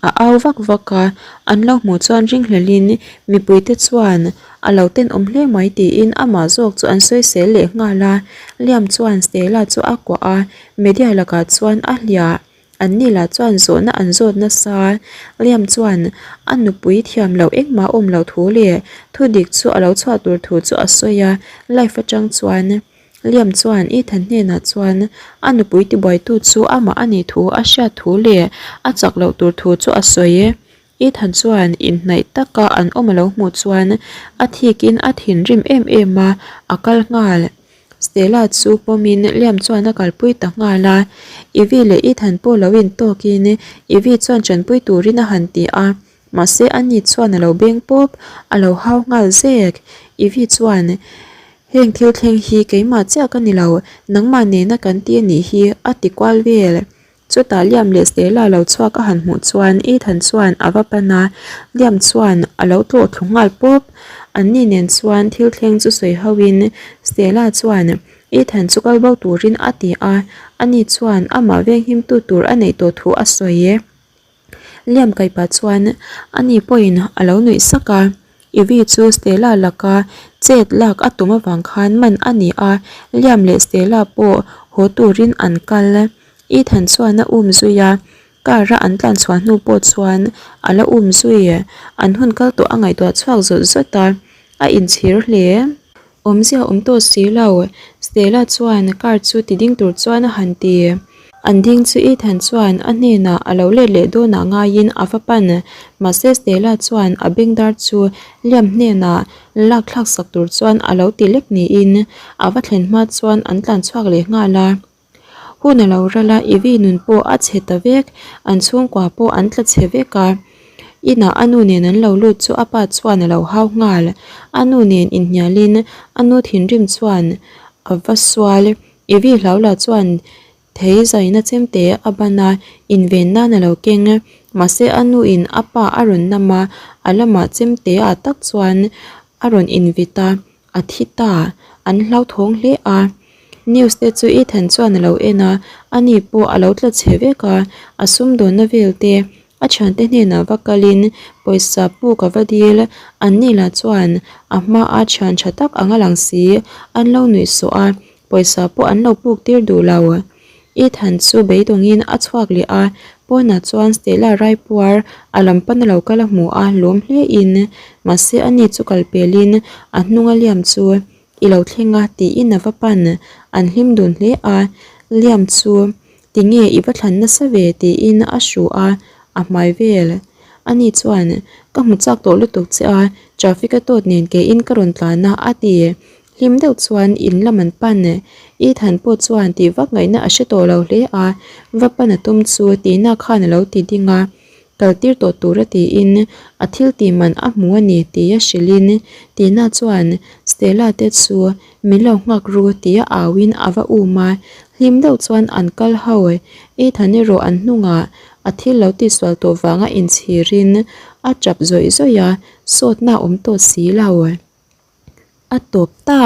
A au vak vak a, an lo hmuh chuan ringhlelin mipuite chuan a lo tenawm hle mai tiin amah zawk chu an sawisel leh nghal a, Liam chuan Stella chu a kuah a, media lakah chuan a hliah, an ni lah chuan zawhna an zawt nasa, Liam chuan a nupui thiam loh engmah awm loh thu leh thudik chu a lo chhuah tur thu chu a sawi a, live atang chuan. Liam chuan Ethan hnenah chuan a nupui tibuaitu chu amah a nih thu a hriat thu leh a chak loh tur thu chu a sawi. Ethan chuan inhnaih taka an awm a lo hmuh chuan a thikin a thinrim em em a, a kal nghal. Stella chu pawmin Liam chuan a kalpui ta nghal a, Ivy leh Ethan pawh lo intawkin Ivy chuan tanpui turin a han ti a. Mahse a ni chuan a lo beng pawp, a lo hau nghal zek. Ivy chuan, Heng thil thleng hi keimah chiah ka ni lo, nangmah nena kan ti a nih hi, a ti kual vel. Chutah Liam leh Stella lo chhuak a han hmuh chuan Ethan chuan a va pan a, Liam chuan a lo tlawh thlu nghal pawp. Anni nen chuan thil thleng chu sawi ho in Stella chuan Ethan chu kal bo turin a ti a, ani chuan amah venghimtu tur a neih tawh thu a sawi. Liam kai pah chuan ani pawhin a lo nuih sak a, Ivy chu Stella laka chet lak a tum avang khan man a ni a, Liam leh Stella pawh haw turin an kal. Ethan chuan a um zui a, car a an tlan chhuah hnu pawh chuan a la um zui. An hun kal tawh a ngaihtuah chhuak zawt zawt a, a inchhir hle. Awmzia awm tawh si lo, Stella chuan car chu ti ding tur chuan a han ti. An ding chu Ethan chuan a hnenah a lo let leh dawnah ngaiin a va pan. Mahse Stella chuan a bengdar chu Liam hnenah lak thlak sak tur chuan a lo ti lek niin a va thlen hma chuan an tlan chhuak leh nghal a. Hun a lo ral a, Ivy nun pawh a chhe ta vek, an chhungkua pawh an tla chhe vek a. Inah a nu nen an lo lut chu a pa chuan a lo hau nghal. A nu nen inhnialin a nu thinrim chuan a va sual. Ivy hlauhla chuan thei zaina chemte a ban a, inven nan a lo keng. Mahse a nuin a pa a rawn nam a, a lamah chemte ah tak chuan a rawn invit a. A thi ta, an hlauthawng hle a. News te chu Ethan chuan a lo en a, ani pawh a lo tla chhe vek a, a sumdawnna vel te a thiante hnenah va kalin pawisa puk a va dil, anni lah chuan a hmaa thian tha tak anga lang si an lo nuih sawh a, pawisa pawh an lo puk tir duh lo. Ethan chu beidawngin a chhuak leh a, pawnah chuan Stella raipuar a lam pana lo kal a hmu a, lawm hle in. Mahse ani chu kal pelin a hnunga Liam chu i lo thleng a tiin a va pan, an hlim dun hle a, Liam chu tinge i va thlan nasa ve tiin a hru a, a hmai vel. Ani chuan ka hmu chak tawh lutuk che a, traffic a tawt nen keiin ka rawn tlan a a ti. Hlim deuh chuan in lam an pan. Ethan pawh chuan tih vak ngaihna a hre tawh lo hle a, va pan a tum chu Tina khan a lo ti ding a, kal tir tawh tur a tiin a thil tih man a hmu a ni tia hrilhin Tina chuan Stella te chu min lo nghak ru tia auin a va um a, hlim deuh chuan an kal ho. Ethan erawh an hnungah a thil lo tihsual tawh vanga inchhirin a tap zawih zawih a, sawtna a awm tawh si lo. A tawp ta.